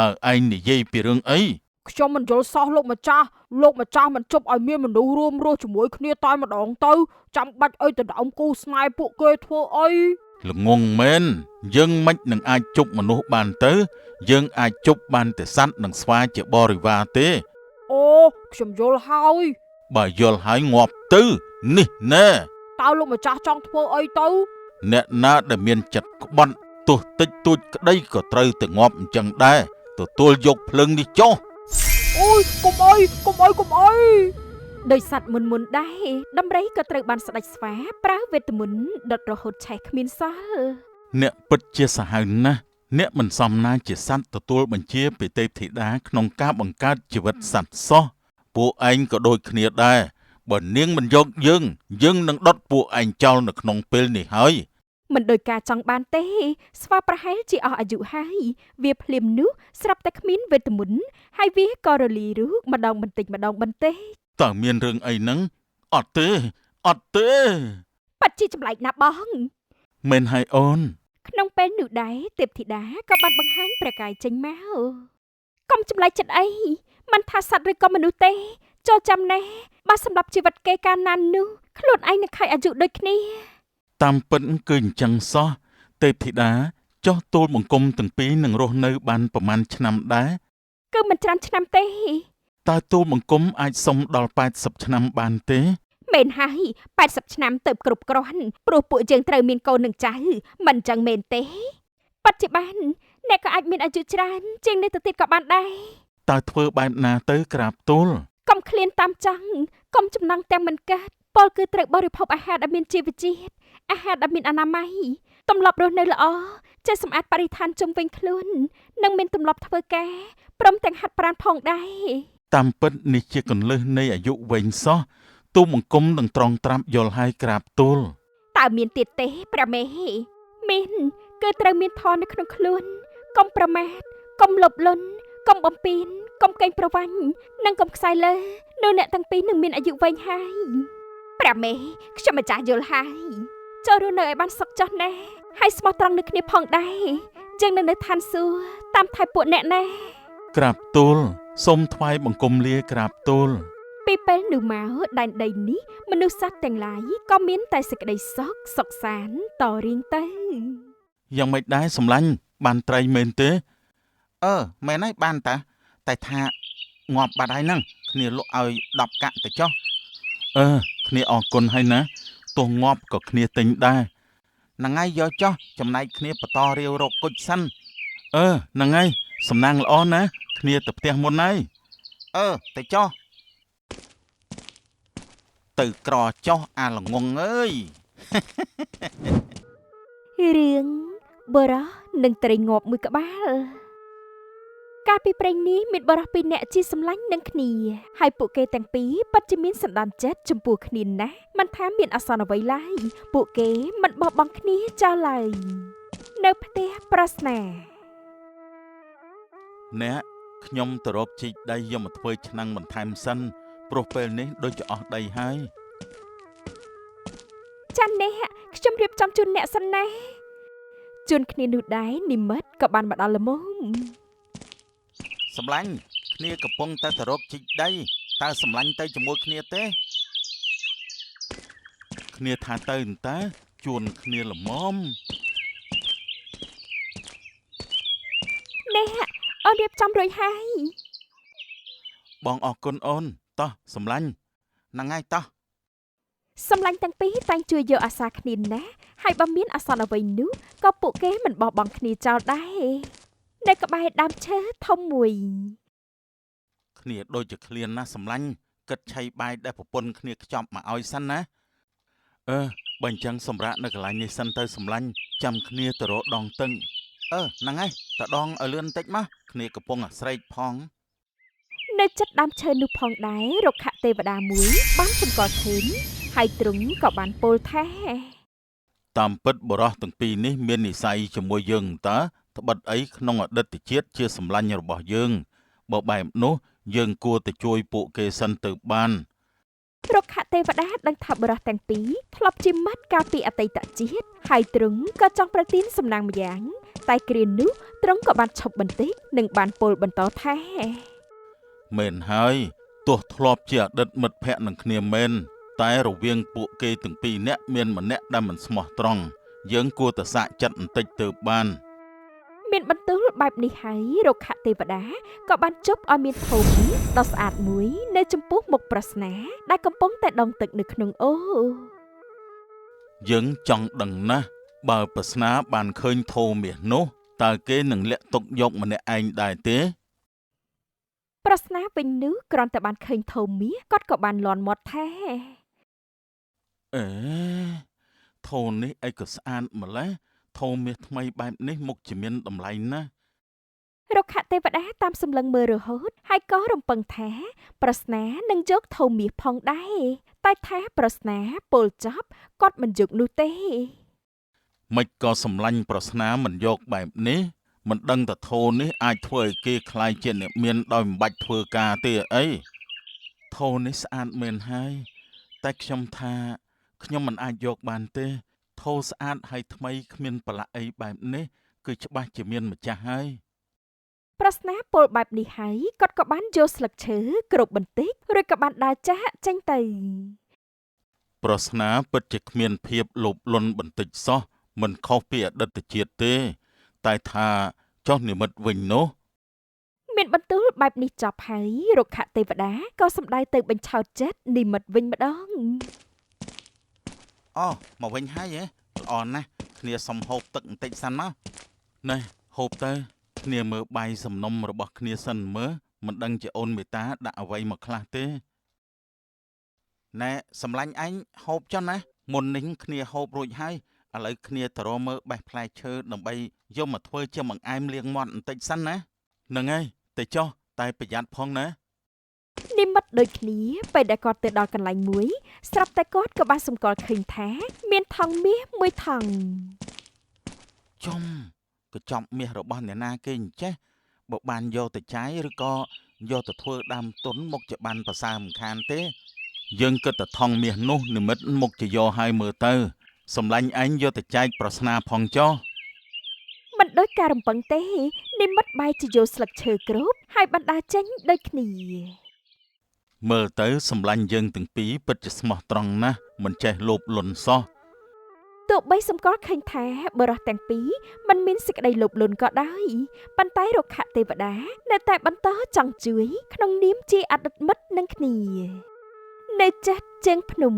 តើឯងនិយាយពីរឿងអី ខ្ញុំមិនយល់សោះលោកម្ចាស់លោកម្ចាស់មិនជប់ឲ្យមានមនុស្សរួមរស់ជាមួយគ្នាតែម្ដងទៅចាំបាច់អីទៅដើមគូស្នេហ៍ពួកគេធ្វើអី ល្ងងមែនយើងមិននឹងអាចជប់មនុស្សបានទៅយើងអាចជប់បានតែសត្វនិងស្វាជាបរិវារទេ អូខ្ញុំយល់ហើយ បើយល់ហើយងាប់ទៅនេះណែ តើលោកម្ចាស់ចង់ធ្វើអីទៅ អ្នកណាដែលមានចិត្តក្បត់ទោះតិចតួចក្តីក៏ត្រូវតែងាប់អញ្ចឹងដែរទទួលយកភ្លើងនេះចុះ អូយកុំអីកុំអីកុំអី ដោយសត្វមុនមុនៗដែរដំរីក៏ត្រូវបានស្ដេចស្វាប្រើវេទមន្តដុតរហូតឆេះគ្មានសល់ អ្នកពិតជាសាហាវណាស់អ្នកមិនសមណាជាសត្វទទួលបញ្ជាពីទេពធីតាក្នុងការបង្កើតជីវិតសត្វសោះពួកឯងក៏ដូចគ្នាដែរបើនាងមិនយកយើងយើងនឹងដុតពួកឯងចោលនៅក្នុងពេលនេះហើយ មិនដោយការចង់បានទេស្វាប្រហែលជាអស់អាយុហើយវាភ្លាមនោះស្រាប់តែគ្មានវេទមន្តហើយវាក៏រលីរូកម្ដងបន្តិចម្ដងបន្តិច តើមានរឿងអីហ្នឹងអត់ទេអត់ទេ ប៉ាត់ជាចម្លែកណាស់បង មែនហើយអូន ក្នុងពេលនោះដែរទេពធីតាក៏បានបង្ហាញព្រះកាយចេញមកកុំចម្លែកចិត្តអីមិនថាសត្វឬក៏មនុស្សទេចូលចាំណែបើសម្រាប់ជីវិតគេកាលណានោះខ្លួនឯងនឹងខើចអាយុដូចគ្នា តាមពិតគឺអញ្ចឹងសោះទេពធីតាចុះទូលបង្គំទាំងពីរនឹងរស់នៅបានប្រមាណឆ្នាំដែរ គឺមិនច្រើនឆ្នាំទេ តើទូលបង្គំអាចសុំដល់80ឆ្នាំបានទេ មែនហើយ80ឆ្នាំទៅគ្រប់គ្រាន់ព្រោះពួកយើងត្រូវមានកូននឹងចៅមិនចឹងមែនទេបច្ចុប្បន្នអ្នកក៏អាចមានអាយុច្រើនជាងនេះទៅទៀតក៏បានដែរ តើធ្វើបែបណាទៅក្រាបទូល កុំឃ្លានតាមចង់កុំចំណងទាំងមិនកើតពលគឺត្រូវបរិភោគអាហារដែលមានជីវជាតិអាហារដែលមានអនាម័យទម្លាប់រស់នៅល្អចេះសម្អាតបរិស្ថានជុំវិញខ្លួននិងមានទម្លាប់ធ្វើការព្រមទាំងហាត់ប្រាណផងដែរ តាមពិតនេះជាកន្លឹះនៃអាយុវែងសោះទូលបង្គំនឹងត្រង់ត្រាប់យល់ហើយក្រាបទូល តើមានទៀតទេព្រះមេហេមានគឺត្រូវមានធម៌នៅក្នុងខ្លួនកុំប្រមាថកុំលោភលន់កុំបំពេញកុំកេងប្រវ័ញ្ចនិងកុំខ្សែលើនោះអ្នកទាំងពីរនឹងមានអាយុវែងហើយព្រះមេខ្ញុំម្ចាស់យល់ហើយចូលរស់នៅឲ្យបានសុខចុះណាស់ហើយស្មោះត្រង់នឹងគ្នាផងដែរយើងនៅនៅឋានសួគ៌តាមថែពួកអ្នកណា ក្រាបទូលសូមថ្វាយបង្គំលាក្រាបទូល ពីពេលនោះមកដែនដីនេះមនុស្សសត្វទាំងឡាយក៏មានតែសេចក្តីសុខសុខសាន្តតរៀងទៅ យ៉ាងម៉េចដែរសម្លាញ់បានត្រីមែនទេ អឺមែនហើយបានតាតែថាងាប់បាត់ហើយហ្នឹងគ្នាលក់ឲ្យ10កាក់ទៅចុះ អឺគ្នាអរគុណហើយណាទោះងាប់ក៏គ្នាទិញដែរ ហ្នឹងហើយយកចុះចំណែកគ្នាបន្តរាវរកគុជសិន អឺហ្នឹងហើយសំណាងល្អណាស់គ្នាទៅផ្ទះមុនហើយ អឺទៅចុះទៅក្រចុះអាល្ងងអើយ រឿងបុរសនិងត្រីងាប់មួយក្បាលកា កាលពីព្រេងនេះមានបុរសពីរនាក់ជាសម្លាញ់នឹងគ្នាហើយពួកគេទាំងពីរពិតជាមានសន្តានចិត្តចំពោះគ្នាណាស់មិនថាមានអាសន្នអ្វីឡើយពួកគេមិនបោះបង់គ្នាចោលឡើយនៅផ្ទះប្រស្នា អ្នកខ្ញុំទៅរកជីកដីយកមកធ្វើឆ្នាំងបន្ថែមសិនព្រោះពេលនេះដូចជាអស់ដីហើយ ចាន់អ្នកខ្ញុំរៀបចំជូនអ្នកសិនណាជួនគ្នានោះដែរនិមិត្តក៏បានមកដល់ល្មម សម្លាញ់គ្នាកំពុងតែទៅរកជីកដីតើសម្លាញ់ទៅជាមួយគ្នាទេ គ្នាថាទៅអន្តាជួនគ្នាល្មម អ្នកអូនរៀបចំរួចហើយ បងអរគុណអូនតោះសម្លាញ់ ហ្នឹងហើយតោះ សម្លាញ់ទាំងពីរតែងជួយយកអាសាគ្នាណាស់ហើយបើមានអាសន្នអ្វីនោះក៏ពួកគេមិនបោះបង់គ្នាចោលដែរនៅក្បែរដើមឈើធំមួយ គ្នាដូចជាឃ្លានណាស់សម្លាញ់គិតឆៃបាយដែលប្រពន្ធគ្នាខ្ចប់មកឲ្យសិនណាអឺបើអញ្ចឹងសម្រាប់នៅកន្លែងនេះសិនទៅសម្លាញ់ចាំគ្នាទៅរកដងទឹង អឺហ្នឹងហើយតដងឲ្យលឿនបន្តិចមកគ្នាកំពុងអាស្រែកផង នៅចិត្តដើមឈើនោះផងដែររុក្ខទេវតាមួយបានសម្គាល់ឃើញហើយទ្រង់ក៏បានពោលថា តាមពិតបុរសទាំងពីរនេះមាននិស័យជាមួយយើងតើត្បិតអីក្នុងអតីតជាតិជាសម្លាញ់របស់យើងបើបែបនោះយើងគួរតែជួយពួកគេសិនទៅបាន រុក្ខទេវតាដឹងថាបុរសទាំងពីរធ្លាប់ជាមិត្តកាលពីអតីតជាតិហើយទ្រង់ក៏ចង់ប្រទានសំណាងម្យ៉ាងតែគ្រានោះទ្រង់ក៏បានឈប់បន្តិចនិងបានពោលបន្តថា មែនហើយទោះធ្លាប់ជាអតីតមិត្តភក្តិនឹងគ្នាមែនតែរវាងពួកគេទាំងពីរនាក់មានម្នាក់ដែលមិនស្មោះត្រង់យើងគួរតែសាកចិត្តបន្តិចទៅបាន មានបន្ទូលបែបនេះហើយរុក្ខទេវតាក៏បានជប់ឲ្យមានធំដ៏ស្អាតមួយនៅចំពោះមុខប្រស្នាដែលកំពុងតែដងទឹកនៅក្នុងអូរ យើងចង់ដឹងណាស់បើប្រស្នាបានឃើញថូមាសនោះតើគេនឹងលាក់ទុកយកម្នាក់ឯងដែរទេ ប្រស្នាវិញនោះគ្រាន់តែបានឃើញថូមាសគាត់ក៏បានលាន់មាត់ថា អេថូនេះអីក៏ស្អាតម្ល៉េះថូមាសថ្មីបែបនេះមុខជាមានតម្លៃណាស់ រុក្ខទេវតាតាមសម្លឹងមើលរហូតហើយក៏រំពឹងថា ប្រស្នានឹងយកថូមាសផងដែរតែថាប្រស្នាពោលចប់គាត់មិនយកនោះទេ មិនក៏សម្លាញ់ប្រស្នាមិនយកបែបនេះមិនដឹងថាថូនេះអាចធ្វើឲ្យគេក្លាយជាអ្នកមានដោយមិនបាច់ធ្វើការទេអីថូនេះស្អាតមែនហើយតែខ្ញុំថាខ្ញុំមិនអាចយកបានទេថូស្អាតហើយថ្មីគ្មានប្រឡាក់អីបែបនេះគឺច្បាស់ជាមានម្ចាស់ហើយ ប្រស្នាពោលបែបនេះហើយគាត់ក៏បានយកស្លឹកឈើគ្រប់បន្តិចរួចក៏បានដើរចាកចេញទៅ ប្រស្នាពិតជាគ្មានភាពលោភលន់បន្តិចសោះមិនខុសពីអតីតជាតិទេ តែថាចុះនិមិត្តវិញនោះ មានបន្ទូលបែបនេះចប់ហើយរុក្ខទេវតាក៏សម្ដៅទៅបញ្ឆោតចិត្តនិមិត្តវិញម្ដង អូមកវិញហើយហ៎ល្អណាស់គ្នាសុំហូបទឹកបន្តិចសិនមក ណែហូបទៅគ្នាមើលបាយសំណុំរបស់គ្នាសិនមើលមិនដឹងជាអូនមេតាដាក់អ្វីមកខ្លះទេ ណែសម្លាញ់ឯងហូបចុះណាមុននេះគ្នាហូបរួចហើយឥឡូវគ្នាទៅរកមើលបេះផ្លែឈើដើម្បីយកមកធ្វើជាបង្អែមលាងមាត់បន្តិចសិនណា ហ្នឹងហើយតែចុះតែប្រយ័ត្នផងណា និមិត្តដូចគ្នាពេលដែលគាត់ទៅដល់កន្លែងមួយស្រាប់តែគាត់ក៏បានសម្គាល់ឃើញថា មានថង់មាសមួយថង់ ចំកញ្ចប់មាសរបស់អ្នកណាគេអញ្ចេះបើបានយកទៅចាយឬក៏យកទៅធ្វើដើមទុនមុខជាបានប្រសើរមិនខានទេ យើងគិតតែថង់មាសនោះនិមិត្តមុខជាយកឲ្យមើលទៅសម្លាញ់ឯងយកទៅចែកប្រស្នាផងចុះ មិនដូចការរំពឹងទេ និមិត្តបែរជាយកស្លឹកឈើគ្រប់ហើយបណ្ដាចេញដូចគ្នា មើលទៅសម្លាញ់យើងទាំងពីរពិតជាស្មោះត្រង់ណាស់មិនចេះលោភលន់សោះ ទោះបីសម្គាល់ឃើញថាបុរសទាំងពីរមិនមានសេចក្តីលោភលន់ក៏ដោយប៉ុន្តែរុក្ខទេវតានៅតែបន្តចង់ជួយក្នុងនាមជាអតីតមិត្តនឹងគ្នានៅចិត្តជើងភ្នំ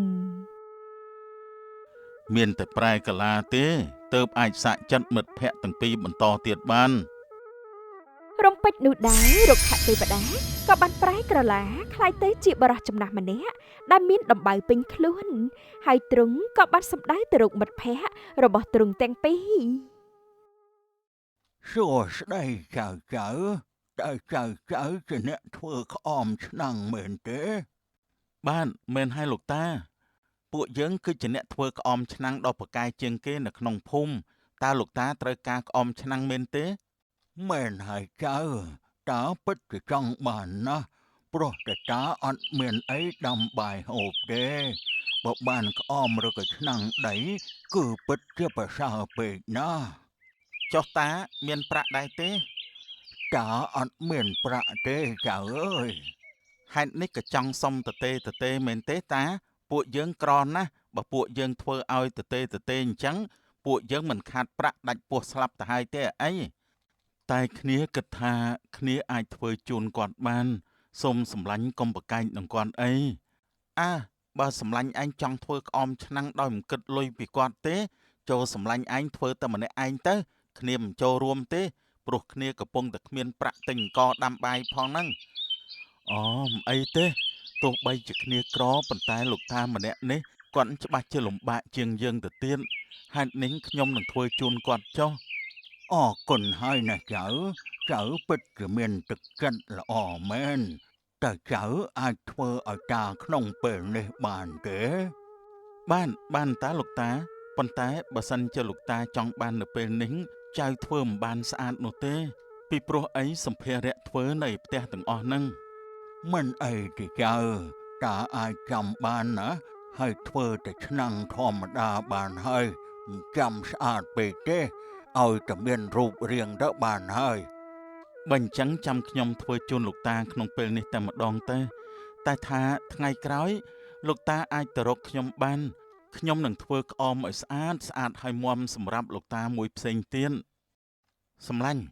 មានតែប្រែកាឡាទេទើបអាចសាកចិត្តមិត្តភក្តិទាំងពីរបន្តទៀតបាន រំពេចនោះដែររុក្ខទេវតាក៏បានប្រែក្រឡាក្លាយទៅជាបុរសចំណាស់ម្នាក់ដែលមានដំបៅពេញខ្លួនហើយទ្រង់ក៏បានសម្ដៅទៅរកមិត្តភក្តិរបស់ទ្រង់ទាំងពីរ សួស្តីចៅចៅ តើចៅចៅជាអ្នកធ្វើក្អមឆ្នាំងមែនទេ បាទមែនហើយលោកតា ពួកយើងគឺជាអ្នកធ្វើក្អមឆ្នាំងដ៏ពូកែជាងគេនៅក្នុងភូមិតើលោកតាត្រូវការក្អមឆ្នាំងមែនទេ មែនហើយចៅតាពិតជាចង់បានណាស់ព្រោះតែតាអត់មានអីដាំបាយហូបទេបើបានក្អមឬក៏ឆ្នាំងដី គឺពិតជាប្រសើរពេកណាស់ ចុះតាមានប្រាក់ដែរទេ តាអត់មានប្រាក់ទេចៅអើយ ហេតុនេះក៏ចង់សុំទទេទទេមែនទេតា ពួកយើងក្រណាស់បើពួកយើងធ្វើឲ្យទទេទទេអញ្ចឹងពួកយើងមិនខាតប្រាក់ដាច់ពោះស្លាប់ទៅហើយទេអីតែគ្នាគិតថាគ្នាអាចធ្វើជូនគាត់បានសូមសម្លាញ់កុំប្រកែកនឹងគាត់អីអើបើសម្លាញ់ឯងចង់ធ្វើក្អមឆ្នាំងដោយមិនគិតលុយពីគាត់ទេ ចូលសម្លាញ់ឯងធ្វើតែម្នាក់ឯងទៅ គ្នាមិនចូលរួមទេ ព្រោះគ្នាកំពុងតែគ្មានប្រាក់ទិញអង្ករដាំបាយផងហ្នឹងអូមិនអីទេទោះបីជាគ្នាក្រប៉ុន្តែលោកតាម្នាក់នេះគាត់ច្បាស់ជាលំបាកជាងយើងទៅទៀតហេតុនេះខ្ញុំនឹងធ្វើជូនគាត់ចុះ អរគុណហើយណាចៅចៅពិតជាមានទឹកចិត្តល្អមែនតើចៅអាចធ្វើឲ្យតាក្នុងពេលនេះបានទេ បានបានតាលោកតាប៉ុន្តែបើសិនជាលោកតាចង់បាននៅពេលនេះចៅធ្វើមិនបានស្អាតនោះទេ ពីព្រោះអីសម្ភារៈធ្វើនៅផ្ទះទាំងអស់ហ្នឹង មិនអីទេចៅតាអាចចាំបានណាហើយធ្វើតែឆ្នាំងធម្មតាបានហើយមិនចាំស្អាតពេកទេឲ្យតែមានរូបរាងទៅបានហើយ បើអញ្ចឹងចាំខ្ញុំធ្វើជូនលោកតាក្នុងពេលនេះតែម្ដងទេតែថាថ្ងៃក្រោយ លោកតាអាចទៅរកខ្ញុំបានខ្ញុំនឹងធ្វើក្អមឲ្យស្អាតស្អាតហើយមាំសម្រាប់លោកតាមួយផ្សេងទៀតសម្លាញ់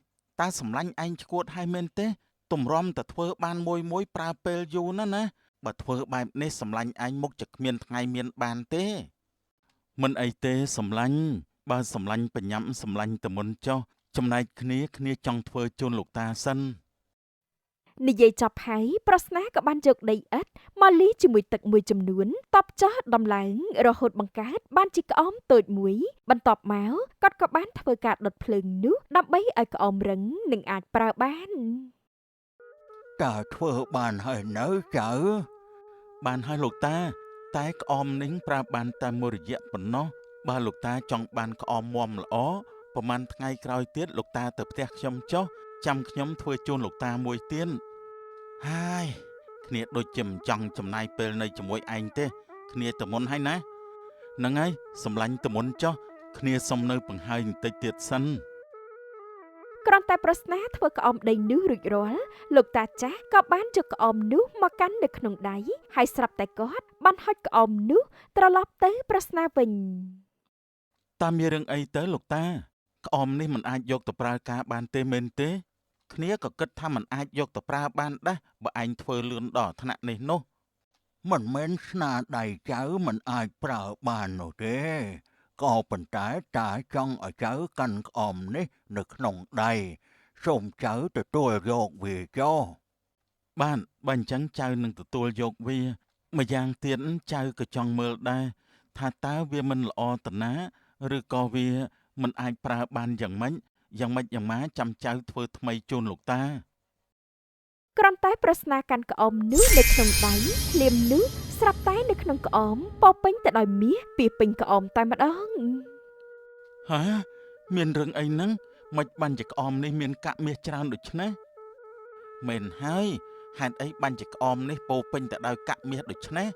តើសម្លាញ់ឯងឈួតហើយមែនទេទម្រាំតែធ្វើបានមួយមួយប្រើពេលយូរណាស់ណាបើធ្វើបែបនេះសម្លាញ់ឯងមុខจะគ្មានថ្ងៃមានបានទេមិនអីទេសម្លាញ់បើសម្លាញ់បញ្ញាំសម្លាញ់តែមុនចុះចំណែកគ្នាគ្នាចង់ធ្វើជូនលោកតាសិន និយាយចប់ហើយប្រស្នាក៏បានយកដីឥដ្ឋមកលីជាមួយទឹកមួយចំនួនតបចោះដំឡើងរហូតបង្កើតបានជាក្អមតូចមួយ បន្ទាប់មកគាត់ក៏បានធ្វើការដុតភ្លើងនោះដើម្បីឲ្យក្អមរឹងនិងអាចប្រើបាន តើធ្វើបានហើយនៅចៅ បានហើយលោកតា តែក្អមនេះប្រើបានតែមួយរយៈប៉ុណ្ណោះបើលោកតាចង់បានក្អមមាំល្អប្រហែលថ្ងៃក្រោយទៀតលោកតាទៅផ្ទះខ្ញុំចុះចាំខ្ញុំធ្វើជូនលោកតាមួយទៀតហើយគ្នាដូចជាមិនចង់ចំណាយពេលនៅជាមួយឯងទេ គ្នាទៅមុនហើយណាហ្នឹងហើយសម្លាញ់ទៅមុនចុះគ្នាសុំនៅបង្ហើយបន្តិចទៀតសិន គ្រាន់តែប្រស្នាធ្វើក្អមដីនោះរួចរាល់លោកតាចាស់ក៏បានយកក្អមនោះមកកាន់នៅក្នុងដៃហើយស្រាប់តែគាត់បានហុចក្អមនោះត្រឡប់ទៅប្រស្នាវិញ តើមានរឿងអីទៅលោកតា ក្អមនេះមិនអាចយកទៅប្រើការបានទេមែនទេ គ្នាក៏គិតថាមិនអាចយកទៅប្រើបានដែរបើឯងធ្វើលឿនដល់ថ្នាក់នេះនោះ មិនមែនស្នាដៃចៅមិនអាចប្រើបាននោះទេក៏ប៉ុន្តែតាចង់ឲ្យចៅកាន់ក្អមនេះនៅក្នុងដៃសូមចៅទទួលយកវាចុះ បាទបើអញ្ចឹងចៅនឹងទទួលយកវាម្យ៉ាងទៀតចៅក៏ចង់មើលដែរថាតើវាមិនល្អតាណាឬក៏វាមិនអាចប្រើបានយ៉ាងម៉េចយ៉ាងម៉េចយ៉ាងម៉ាចាំចៅធ្វើថ្មីជូនលោកតា គ្រាន់តែប្រស្នាកាន់ក្អមនោះនៅក្នុងដៃភ្លាមនោះស្រាប់តែនៅក្នុងក្អមពោពេញទៅដោយមាសពាសពេញក្អមតែម្ដង ហាមានរឿងអីហ្នឹងមិនបានជាក្អមនេះមានកាក់មាសច្រើនដូច្នេះមែនហើយហេតុអីបានជាក្អមនេះពោពេញទៅដោយកាក់មាសដូច្នេះ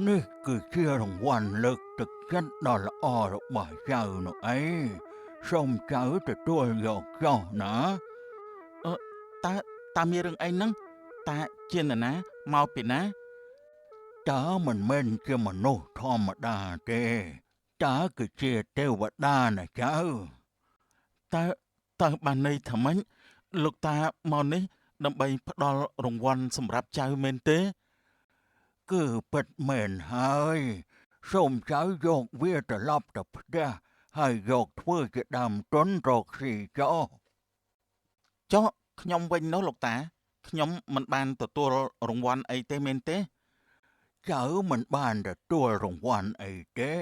នេះគឺជារង្វាន់លើកទឹកចិត្តដ៏ល្អរបស់ចៅនោះឯងសូមចៅទទួលយកចុះណា តើតើមានរឿងអីហ្នឹងតាជានរណាមកពីណា តើមិនមែនជាមនុស្សធម្មតាទេតើគឺជាទេវតាណាចៅ តើតើបានន័យថាម៉េចលោកតាមកនេះដើម្បីផ្ដល់រង្វាន់សម្រាប់ចៅមែនទេ គឺពិតមែនហើយសូមចៅយកវាត្រឡប់ទៅផ្ទះហើយយកធ្វើជាដើមទុនរកស៊ីចុះ ចុះខ្ញុំវិញនោះលោកតាខ្ញុំមិនបានទទួលរង្វាន់អីទេមែនទេ ចៅមិនបានទទួលរង្វាន់អីទេ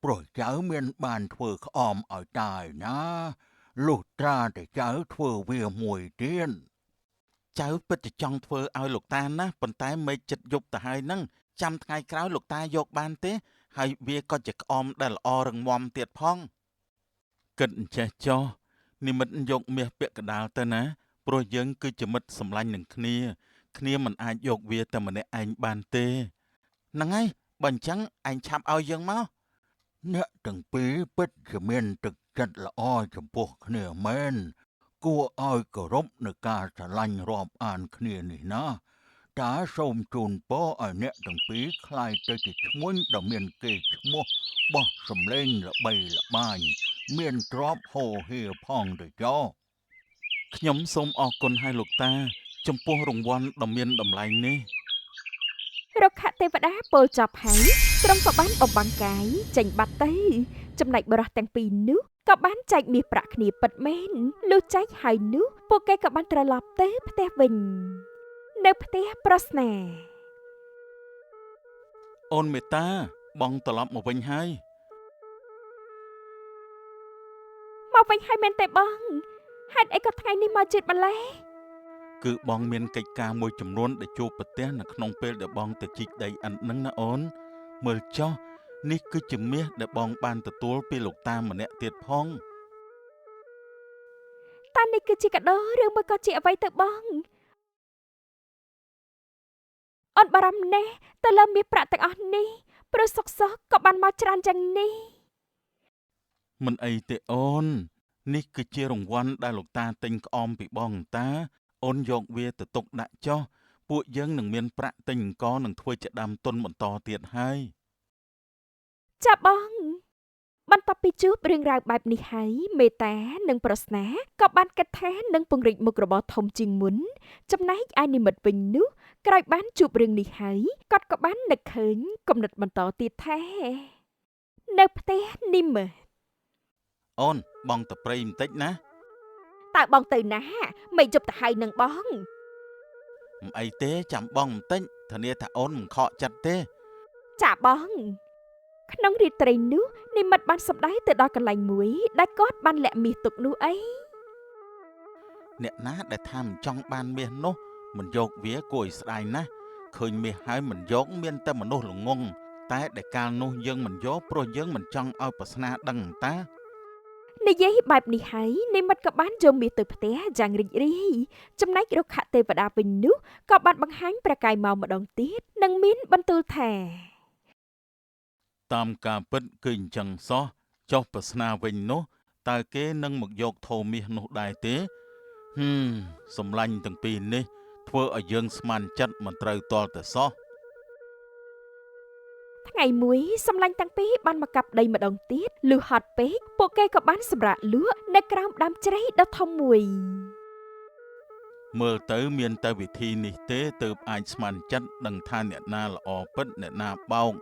ព្រោះចៅមានបានធ្វើក្អមឲ្យតាឯណាលុះត្រាតែចៅធ្វើវាមួយទៀត ចៅពិតជាចង់ធ្វើឲ្យលោកតាណាស់ប៉ុន្តែមេឃចិត្តយប់ទៅហើយហ្នឹងចាំថ្ងៃក្រោយលោកតាយកបានទេហើយវាក៏ជាក្អមដែលល្អរឹងមាំទៀតផងគិតអញ្ចេះចុះនិមិត្តយកមាសពាក់កណ្ដាលទៅណាព្រោះយើងគឺជាមិត្តសម្លាញ់នឹងគ្នាគ្នាមិនអាចយកវាតែម្នាក់ឯងបានទេហ្នឹងហើយបើអញ្ចឹងឯងឆាប់ឲ្យយើងមក អ្នកទាំងពីរពិតជាមានទឹកចិត្តល្អចំពោះគ្នាមែនគួរឲ្យគោរពនៅការស្រឡាញ់រាប់អានគ្នានេះណាតាសូមជូនពរឲ្យអ្នកទាំងពីរក្លាយទៅជាឈ្មួញដ៏មានកេរ្តិ៍ឈ្មោះបោះសម្លេងល្បីល្បាញមានទ្រព្យហូរហៀផងទៅចោះ ខ្ញុំសូមអរគុណហើយលោកតា ចំពោះរង្វាន់ដ៏មានតម្លៃនេះ រុក្ខទេវតាពោលចប់ហើយទ្រង់ក៏បានបំបាំងកាយចេញបាត់ទៅចំណែកបុរសទាំងពីរនោះក៏បានចែកមាសប្រាក់គ្នាពិតមែនលុះចែកហើយនោះពួកគេក៏បានត្រឡប់ទៅផ្ទះវិញនៅផ្ទះប្រស្នា អូនមេតា បងត្រឡប់មកវិញហើយ មកវិញហើយមែនទេបងហេតុអីក៏ថ្ងៃនេះមកជិតម្ល៉េះ គឺបងមានកិច្ចការមួយចំនួនដែលជួបប្រទះនៅក្នុងពេលដែលបងទៅជីកដីឥដ្ឋហ្នឹងណាអូនមើលចុះនេះគឺជាមាសដែលបងបានទទួលពីលោកតាម្នាក់ទៀតផង តើនេះគឺជាកាដូឬមួយក៏ជាអ្វីទៅបងអូនបារម្ភណាស់ទៅលើមាសប្រាក់ទាំងអស់នេះព្រោះសុកសុកក៏បានមកច្រើនយ៉ាងនេះ មិនអីទេអូននេះគឺជារង្វាន់ដែលលោកតាទិញក្អមពីបងតាអូនយកវាទៅទុកដាក់ចុះពួកយើងនឹងមានប្រាក់ទិញអង្ករនិងធ្វើជាដើមទុនបន្តទៀតហើយ ចាបងបន្ទាប់ពីជួបរឿងរ៉ាវបែបនេះហើយមេតានិងប្រស្នាក៏បានគិតថានឹងពង្រីកមុខរបរធំជាងមុនចំណែកឯនិមិត្តវិញនោះក្រោយបានជួបរឿងនេះហើយគាត់ក៏បាននឹកឃើញគំនិតបន្តទៀតថានៅផ្ទះនិមិត្ត អូនបងទៅព្រៃបន្តិចណា តើបងទៅណាមិនជប់ទៅហើយនឹងបង មិនអីទេចាំបងបន្តិចធានាថាអូនមិនខកចិត្តទេ ចាបងក្នុងរាត្រីនោះនិមិត្តបានសម្ដែងទៅដល់កន្លែងមួយដែលគាត់បានលាក់មាសទុកនោះអី អ្នកណាដែលថាមិនចង់បានមាសនោះមិនយកវាគួរឲ្យស្ដាយណាស់ឃើញមាសហើយមិនយកមានតែមនុស្សល្ងងតែដែលកាលនោះយើងមិនយកព្រោះយើងមិនចង់ឲ្យប្រស្នាដឹងតា និយាយបែបនេះហើយនិមិត្តក៏បានយកមាសទៅផ្ទះយ៉ាងរីករាយចំណែករុក្ខទេវតាវិញនោះក៏បានបង្ហាញព្រះកាយមកម្ដងទៀតនិងមានបន្ទូលថា តាមការពិតគឺអញ្ចឹងសោះចុះប្រស្នាវិញនោះតើគេនឹងមកយកថូមាសនោះដែរទេហឹមសម្លាញ់ទាំងពីរនេះធ្វើឲ្យយើងស្មានចិត្តមិនត្រូវទាល់តែសោះ ថ្ងៃមួយសម្លាញ់ទាំងពីរបានមកកាប់ដីម្ដងទៀតលុះហត់ពេកពួកគេក៏បានសម្រាកលក់នៅក្រោមដើមជ្រៃដ៏ធំមួយ មើលទៅមានតែវិធីនេះទេទើបអាចស្មានចិត្តដឹងថាអ្នកណាល្អពិតអ្នកណាបោក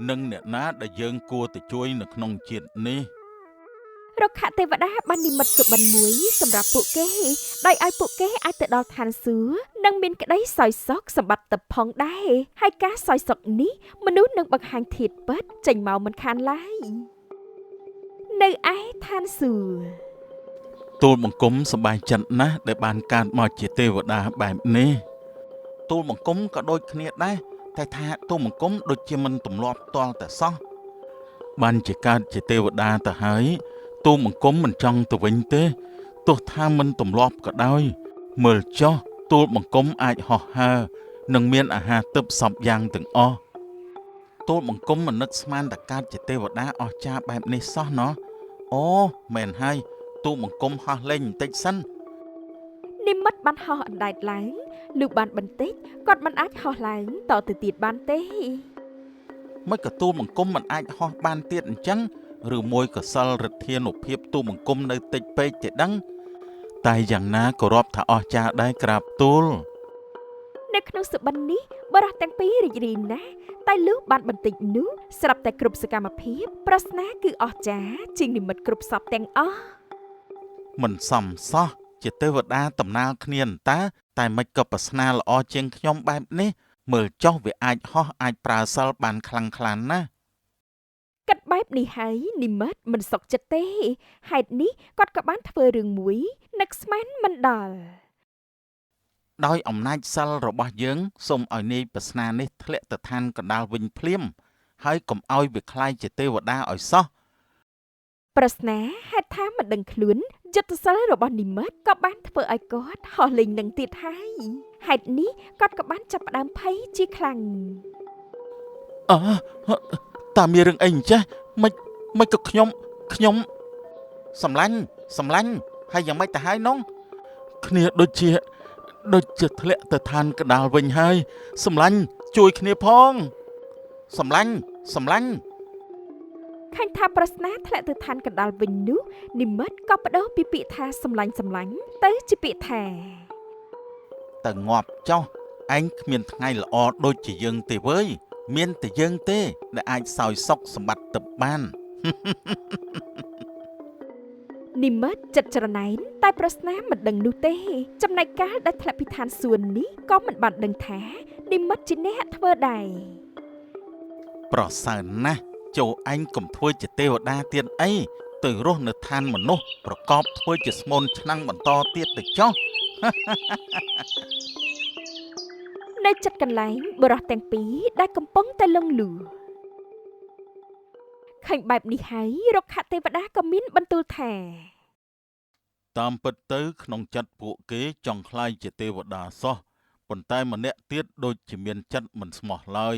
និងអ្នកណាដែលយើងគួរទៅជួយនៅក្នុងជាតិនេះ រុក្ខទេវតាបាននិមិត្តសុបិនមួយសម្រាប់ពួកគេដោយឲ្យពួកគេអាចទៅដល់ឋានសួគ៌និងមានក្តីសោយសុខសម្បត្តិទិព្វផងដែរហើយការសោយសុខនេះមនុស្សនឹងបង្ហាញធាតុពិតចេញមកមិនខានឡើយនៅឯឋានសួគ៌ ទូលបង្គំសប្បាយចិត្តណាស់ដែលបានកើតមកជាទេវតាបែបនេះទូលបង្គំក៏ដូចគ្នាដែរតែថាទូលបង្គំដូចជាមិនទម្លាប់ទាល់តែសោះបានជាកើតជាទេវតាទៅហើយទូលបង្គំមិនចង់ទៅវិញទេទោះថាមិនទម្លាប់ក៏ដោយមើលចុះទូលបង្គំអាចហោះហើរនិងមានអាហារទិព្វសព្វយ៉ាងទាំងអស់ទូលបង្គំមិននឹកស្មានតែកើតជាទេវតាអស្ចារ្យបែបនេះសោះណោះអូមែនហើយទូលបង្គំហោះលេងបន្តិចសិន និមិត្តបានហោះអណ្ដែតឡើងលុះបានបន្តិចគាត់មិនអាចហោះឡើងតទៅទៀតបានទេ មិនក៏ទូលបង្គំមិនអាចហោះបានទៀតអញ្ចឹងឬមួយក៏សិលឫទ្ធានុភាពទូលបង្គំនៅតិចពេកទេដឹងតែយ៉ាងណាក៏រាប់ថាអស្ចារ្យដែរក្រាបទូល នៅក្នុងសុបិននេះបុរសទាំងពីររីករាយណាស់តែលុះបានបន្តិចនោះស្រាប់តែគ្រប់សកម្មភាពប្រស្នាគឺអស្ចារ្យជាងនិមិត្តគ្រប់សពទាំងអស់ មិនសមសោះជាទេវតាតំណាលគ្នាអន្តាតែមិនក៏ប្រស្នាល្អជាងខ្ញុំបែបនេះមើលចុះវាអាចហោះអាចប្រើសិលបានខ្លាំងក្លាណាស់ គិតបែបនេះហើយនិមិត្តមិនសុខចិត្តទេហេតុនេះគាត់ក៏បានធ្វើរឿងមួយនឹកស្មានមិនដល់ ដោយអំណាចសិលរបស់យើងសូមឲ្យនាយប្រស្នានេះធ្លាក់ទៅឋានកណ្ដាលវិញភ្លាម ហើយកុំឲ្យវាក្លាយជាទេវតាឲ្យសោះ ប្រស្នាហេតុថាមិនដឹងខ្លួនយុទ្ធសិលរបស់និមិត្តក៏បានធ្វើឲ្យគាត់ហោះលេងនឹងទៀតហើយហេតុនេះគាត់ក៏បានចាប់ផ្ដើមភ័យជាខ្លាំង អើតាមានរឿងអីអញ្ចេះមិនមិនក៏ខ្ញុំខ្ញុំសម្លាញ់សម្លាញ់ហើយយ៉ាងម៉េចទៅហើយនងគ្នាដូចជាដូចជាធ្លាក់ទៅឋានកណ្ដាលវិញហើយសម្លាញ់ជួយគ្នាផងសម្លាញ់សម្លាញ់ ឃើញថាប្រស្នាធ្លាក់ទៅឋានកណ្ដាលវិញនោះនិមិត្តក៏បដូរពីពាក្យថាសម្លាញ់សម្លាញ់ទៅជាពាក្យថា ទៅងាប់ចោះឯងគ្មានថ្ងៃល្អដូចជាយើងទេវើយមានតែយើងទេដែលអាចសោយសុខសម្បត្តិទឹកបាន និមិត្តចិត្តច្រណែនតែប្រស្នាមិនដឹងនោះទេ ចំណែកកាលដែលធ្លាក់ពីឋានសួគ៌នេះក៏មិនបានដឹងថានិមិត្តជាអ្នកធ្វើដែរ ប្រសើរណាស់ចូលឯងកុំធ្វើជាទេវតាទៀតអីទៅរស់នៅឋានមនុស្សប្រកបធ្វើជាស្មូនឆ្នាំងបន្តទៀតទៅចុះ នៅចិត្តកន្លែងបុរសទាំងពីរដែលកំពុងតែលងលួឃើញបែបនេះហើយរុក្ខទេវតាក៏មានបន្ទូលថា តាមពិតទៅក្នុងចិត្តពួកគេចង់ក្លាយជាទេវតាសោះប៉ុន្តែម្នាក់ទៀតដូចជាមានចិត្តមិនស្មោះឡើយ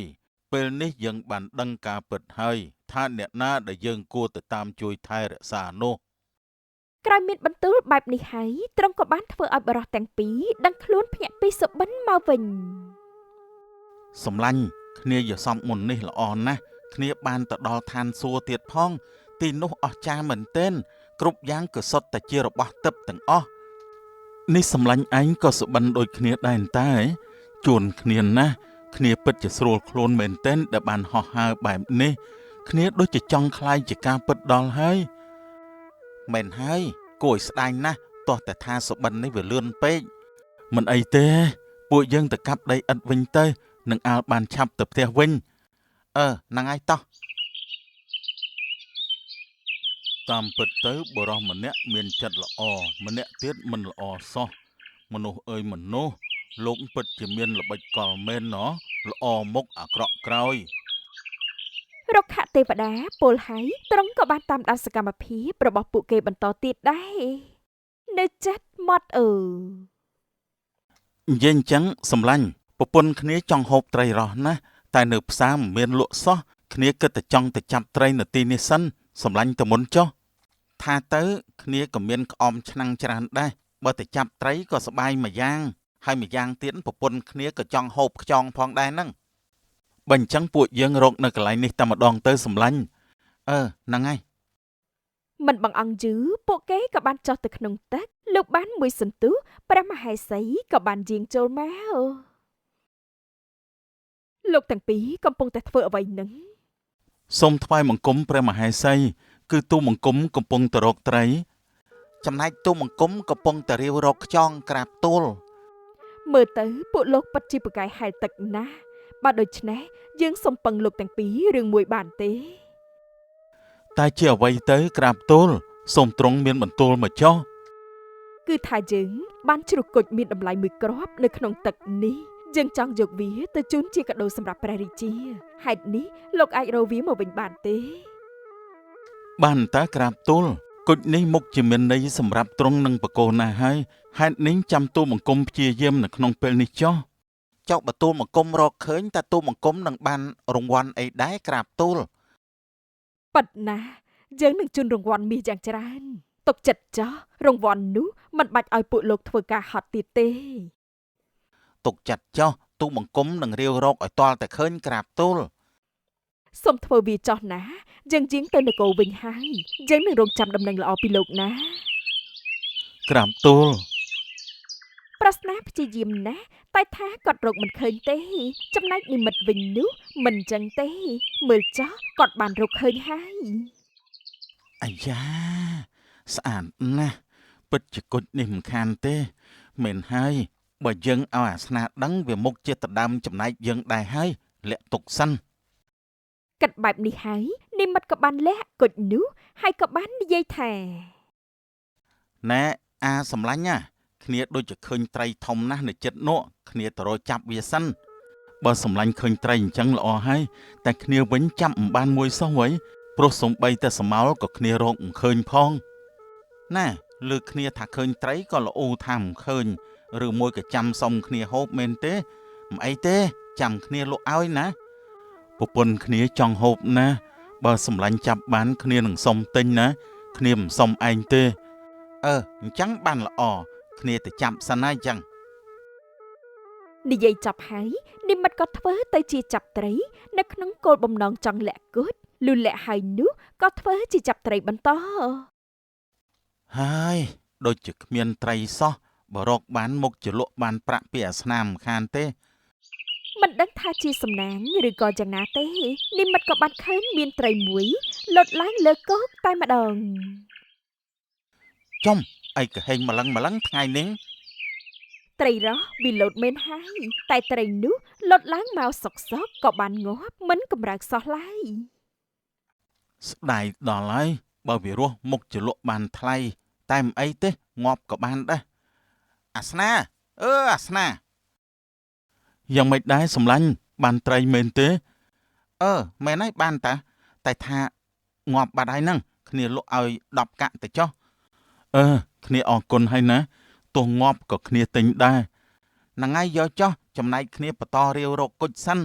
ពេលនេះយើងបានដឹងការពិតហើយថាអ្នកណាដែលយើងគួរទៅតាមជួយថែរក្សានោះ ក្រោយមានបន្ទូលបែបនេះហើយទ្រង់ក៏បានធ្វើឲ្យបុរសទាំងពីរដឹងខ្លួនភ្ញាក់ពីសុបិនមកវិញ សម្លាញ់គ្នាយសំមុននេះល្អណាស់គ្នាបានទៅដល់ឋានសួគ៌ទៀតផង ទីនោះអស្ចារ្យមែនទែនគ្រប់យ៉ាងគឺសុទ្ធតែជារបស់ទិព្វទាំងអស់ នេះសម្លាញ់ឯងក៏សុបិនដូចគ្នាដែរតែជួនគ្នាណាស់គ្នាពិតជាស្រួលខ្លួនមែនទែនដែលបានហោះហើរបែបនេះគ្នាដូចជាចង់ក្លាយជាការពិតដល់ហើយ មែនហើយគួរឲ្យស្ដាយណាស់ទោះតែថាសុបិននេះវាលឿនពេក មិនអីទេ ពួកយើងទៅកាប់ដីឥដ្ឋវិញទៅនឹងអាលបានឆាប់ទៅផ្ទះវិញ អឺហ្នឹងហើយតោះ តាមពិតទៅបុរសម្នាក់មានចិត្តល្អម្នាក់ទៀតមិនល្អសោះមនុស្សអើយមនុស្សលោកពិតជាមានល្បិចកលមែនណោះល្អមុខអាក្រក់ក្រោយ រុក្ខទេវតាពលហើយទ្រង់ក៏បានតាមដានសកម្មភាពរបស់ពួកគេបន្តទៀតដែរនៅចិត្តមាត់អឺ និយាយអញ្ចឹងសម្លាញ់ប្រពន្ធគ្នាចង់ហូបត្រីរស់ណាស់តែនៅផ្សារមិនមានលក់សោះគ្នាគិតតែចង់ទៅចាប់ត្រីនៅទីនេះសិនសម្លាញ់ទៅមុនចុះថាទៅគ្នាក៏មានក្អមឆ្នាំងច្រើនដែរបើទៅចាប់ត្រីក៏សប្បាយមួយយ៉ាងហើយមួយយ៉ាងទៀតប្រពន្ធគ្នាក៏ចង់ហូបខ្យងផងដែរហ្នឹង បើអញ្ចឹងពួកយើងរកនៅកន្លែងនេះតែម្ដងទៅសម្លាញ់ អឺហ្នឹងហើយ មិនបង្អង់យូរពួកគេក៏បានចុះទៅក្នុងទឹកលោកបានមួយសន្ទុះព្រះមហេសីក៏បានយាងចូលមកលោកទាំងពីរកំពុងតែធ្វើអ្វីនឹង សូមថ្វាយបង្គំព្រះមហេសីគឺទូលបង្គំកំពុងទៅរកត្រី ចំណែកទូបង្គំកំពុងតែរាវរកខ្យងក្រាបទូល មើលទៅពួកលោកពិតជាពូកែហែលទឹកណាស់បើដូច្នេះយើងសូមពឹងលោកទាំងពីររឿងមួយបានទេ តែជាអ្វីទៅក្រាបទូលសូមទ្រង់មានបន្ទូលមកចុះ គឺថាយើងបានជ្រុះគុជមានតម្លៃមួយគ្រាប់នៅក្នុងទឹកនេះយើងចង់យកវាទៅជូនជាកាដូសម្រាប់ព្រះរាជាហេតុនេះលោកអាចរកវាមកវិញបានទេ បានតើក្រាបទូលគុជនេះមុខជាមានន័យសម្រាប់ទ្រង់នឹងបកគោណាស់ហើយហេតុនេះចាំទូលបង្គំព្យាយាមនៅក្នុងពេលនេះចុះ ចុះបើទូលបង្គំរកឃើញតើទូលបង្គំនឹងបានរង្វាន់អីដែរក្រាបទូល ប៉ិតណាស់យើងនឹងជូនរង្វាន់មាសយ៉ាងច្រើនទុកចិត្តចោះរង្វាន់នោះមិនបាច់ឲ្យពួកលោកធ្វើការហត់ទៀតទេ ទុកចិត្តចោះទូលបង្គំនឹងរាវរកឲ្យទាល់តែឃើញក្រាបទូល សូមធ្វើវាចោះណាយើងយាងទៅនគរវិញហើយយើងនឹងរងចាំដំណឹងល្អពីលោកណា ក្រាបទូល ប្រស្នាព្យាយាមណាស់តែថាគាត់រកមិនឃើញទេ ចំណែកនិមិត្តវិញនោះមិនចឹងទេ មើលចោះគាត់បានរកឃើញហើយ អាយ៉ាស្អាតណាស់ពិតជាគុជនេះមិនខានទេមែនហើយបើយើងឲ្យអាសនាដឹងវាមុខជាដណ្ដើមចំណែកយើងដែរហើយលាក់ទុកសិន គិតបែបនេះហើយនិមិត្តក៏បានលះគុជនោះហើយក៏បាននិយាយថា ណែអាសម្លាញ់ណា គ្នាដូចជាឃើញត្រីធំណាស់នៅចិត្តនោះគ្នាទៅរកចាប់វាសិនបើសម្លាញ់ឃើញត្រីអញ្ចឹងល្អហើយតែគ្នាវិញចាប់មិនបានមួយសោះវ៉ៃព្រោះសំបីតែសមោលក៏គ្នារកមិនឃើញផងណាលើគ្នាថាឃើញត្រីក៏ល្អថាមិនឃើញឬមួយក៏ចាំសុំគ្នាហូបមែនទេមិនអីទេចាំគ្នាលក់ឲ្យណាប្រពន្ធគ្នាចង់ហូបណាបើសម្លាញ់ចាប់បានគ្នានឹងសុំទិញណាគ្នាមិនសុំឯងទេអឺអញ្ចឹងបានល្អគ្នាទៅចាប់សិនណាអញ្ចឹង និយាយចាប់ហើយនិមិត្តក៏ធ្វើទៅជាចាប់ត្រីនៅក្នុងគោលបំណងចង់លាក់គុជលុះលាក់ហើយនោះក៏ធ្វើជាចាប់ត្រីបន្ត ហើយដូចជាគ្មានត្រីសោះបើរកបានមុខជាលក់បានប្រាក់ពីអាស្នាមខានទេ មិនដឹងថាជាសំណាងឬក៏យ៉ាងណាទេនិមិត្តក៏បានឃើញមានត្រីមួយលុតឡើងលើគោកតែម្ដង ចំអីក៏ហេងម្លឹងម្លឹងថ្ងៃនេះ ត្រីរស់វាលោតមែនហើយតែត្រីនោះលុតឡើងមកសុកសុកក៏បានងាប់មិនកម្រើកសោះឡើយ ស្ដាយដល់ហើយបើវារស់មុខជាលក់បានថ្លៃតែមិនអីទេងាប់ក៏បានដែរអាស្នាអឺអាស្នាយ៉ាងម៉េចដែរសម្លាញ់បានត្រីមែនទេអឺមែនហើយបានតាតែថាងាប់បាត់ហើយហ្នឹងគ្នាលក់ឲ្យ10កាក់ទៅចុះអឺគ្នាអរគុណហើយណាទោះងាប់ក៏គ្នាទិញដែរហ្នឹងហើយយកចុះចំណែកគ្នាបន្តរាវរកគុជសិន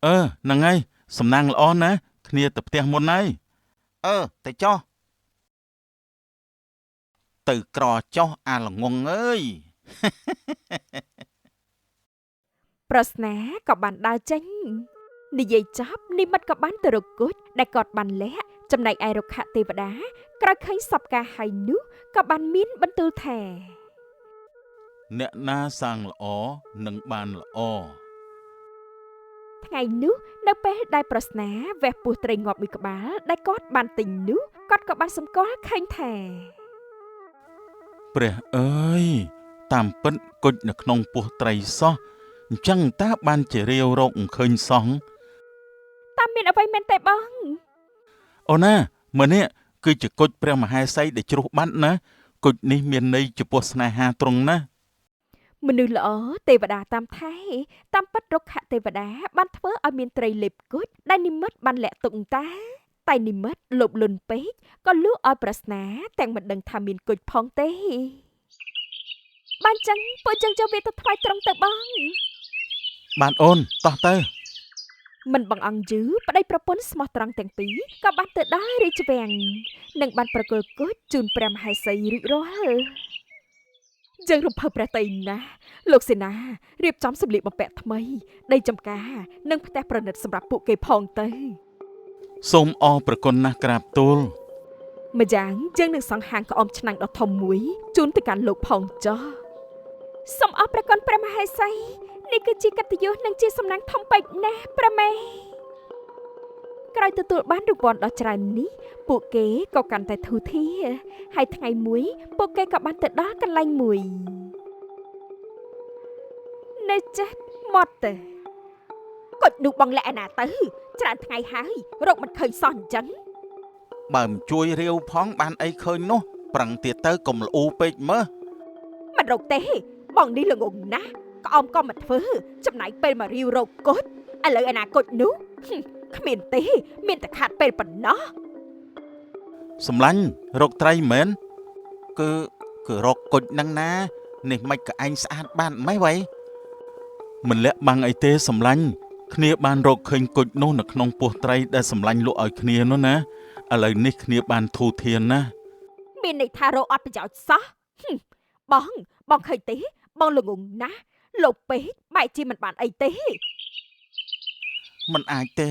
អឺហ្នឹងហើយសំណាងល្អណាគ្នាទៅផ្ទះមុនហើយអឺទៅចុះទៅក្រចុះអាល្ងងអើយ ប្រស្នាក៏បានដើរចេញនិយាយចប់និមិត្តក៏បានទៅរកគុជដែលគាត់បានលាក់ចំណែកឯរុក្ខទេវតាក្រោយឃើញសពការហើយនោះក៏បានមានបន្ទូលថា អ្នកណាសាងល្អនឹងបានល្អ ថ្ងៃនោះនៅពេលដែលប្រស្នាវះពោះត្រីងាប់មួយក្បាលដែលគាត់បានទិញនោះគាត់ក៏បានសម្គាល់ឃើញថា ព្រះអើយតាមពិតគុជនៅក្នុងពោះត្រីសោះអញ្ចឹងតើបានជារាវរកមិនឃើញសោះ តាមមានអ្វីមែនទេបង អូណាមើលនេះគឺជាគុជព្រះមហេសីដែលជ្រុះបាត់ណាគុជនេះមានន័យចំពោះស្នេហាទ្រង់ណា មនុស្សល្អទេវតាតាមថែតាមពិតរុក្ខទេវតាបានធ្វើឲ្យមានត្រីលេបគុជដែលនិមិត្តបានលាក់ទុកតាតែនិមិត្តលោភលន់ពេកក៏លក់ឲ្យប្រស្នាទាំងមិនដឹងថាមានគុជផងទេបានចឹងពួកចឹងចូលវាទៅថ្វាយត្រង់ទៅបង បានអូនតោះទៅ មិនបង្អង់យឺប្តីប្រពន្ធស្មោះត្រង់ទាំងពីរក៏បានទៅដល់រាជវាំងនិងបានប្រគល់គុជជូនព្រះមហេសីរួចរាល់យើងរំភើបព្រះតីណាស់លោកសេនារៀបចំសម្លៀកបំពាក់ថ្មីដីចំការនិងផ្ទះប្រណិតសម្រាប់ពួកគេផងទៅ សូមអរប្រគុណណាស់ក្រាបទូល ម្យ៉ាងយើងនឹងសង់ហាងក្អមឆ្នាំងដ៏ធំមួយជូនទៅកាន់លោកផងចុះសូមអរព្រះគុណព្រះមហេសីនេះគឺជាកិត្តិយសនិងជាសំណាងធំពេកណាស់ព្រះមេក្រោយទទួលបានរង្វាន់ដ៏ច្រើននេះពួកគេក៏កាន់តែធូរធារហើយថ្ងៃមួយពួកគេក៏បានទៅដល់កន្លែងមួយនៅចិត្តមាត់ទៅ គុជនោះបងលាក់ឯណាទៅច្រើនថ្ងៃហើយរកមិនឃើញសោះអញ្ចឹង បើមិនជួយរាវផងបានអីឃើញនោះប្រឹងទៀតទៅកុំល្អូពេកមើល មិនរកទេបងនេះល្ងងណាស់ក្អមក៏មិនធ្វើចំណាយពេលមករាវរកគុជឥឡូវឯណាគុជនោះគ្មានទេមានតែខាតពេលប៉ុណ្ណោះ សម្លាញ់រកត្រីមែនគឺគឺរកគុជនឹងណានេះមិនក៏ឯងស្អាតបានម៉េចវ៉ៃមិនលាក់បាំងអីទេសម្លាញ់គ្នាបានរកឃើញគុជនោះនៅក្នុងពោះត្រីដែលសម្លាញ់លក់ឲ្យគ្នានោះណាឥឡូវនេះគ្នាបានធូរធានណា មានន័យថារកអត់ប្រយោជន៍សោះបងបងឃើញទេបងល្ងងណាស់លោកពេកបែរជាមិនបានអីទេ មិនអាចទេ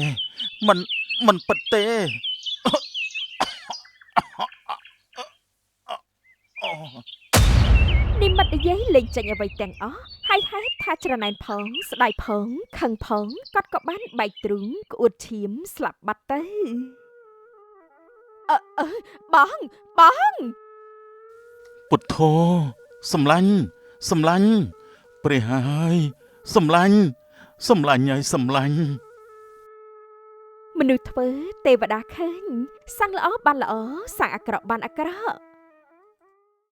មិនពិតទេ និមិត្តនិយាយលេងចេញអ្វីទាំងអស់ហើយហេតុថាច្រណែនផងស្ដាយផងខឹងផងគាត់ក៏បានបែកទ្រូងក្អួតឈាមស្លាប់បាត់ទៅ អឺបងបង ពុទ្ធោសម្លាញ់សម្លាញ់ព្រះហើយសម្លាញ់សម្លាញ់ហើយសម្លាញ់ មនុស្សធ្វើទេវតាឃើញសាំងល្អបានល្អសាំងអាក្រក់បានអាក្រក់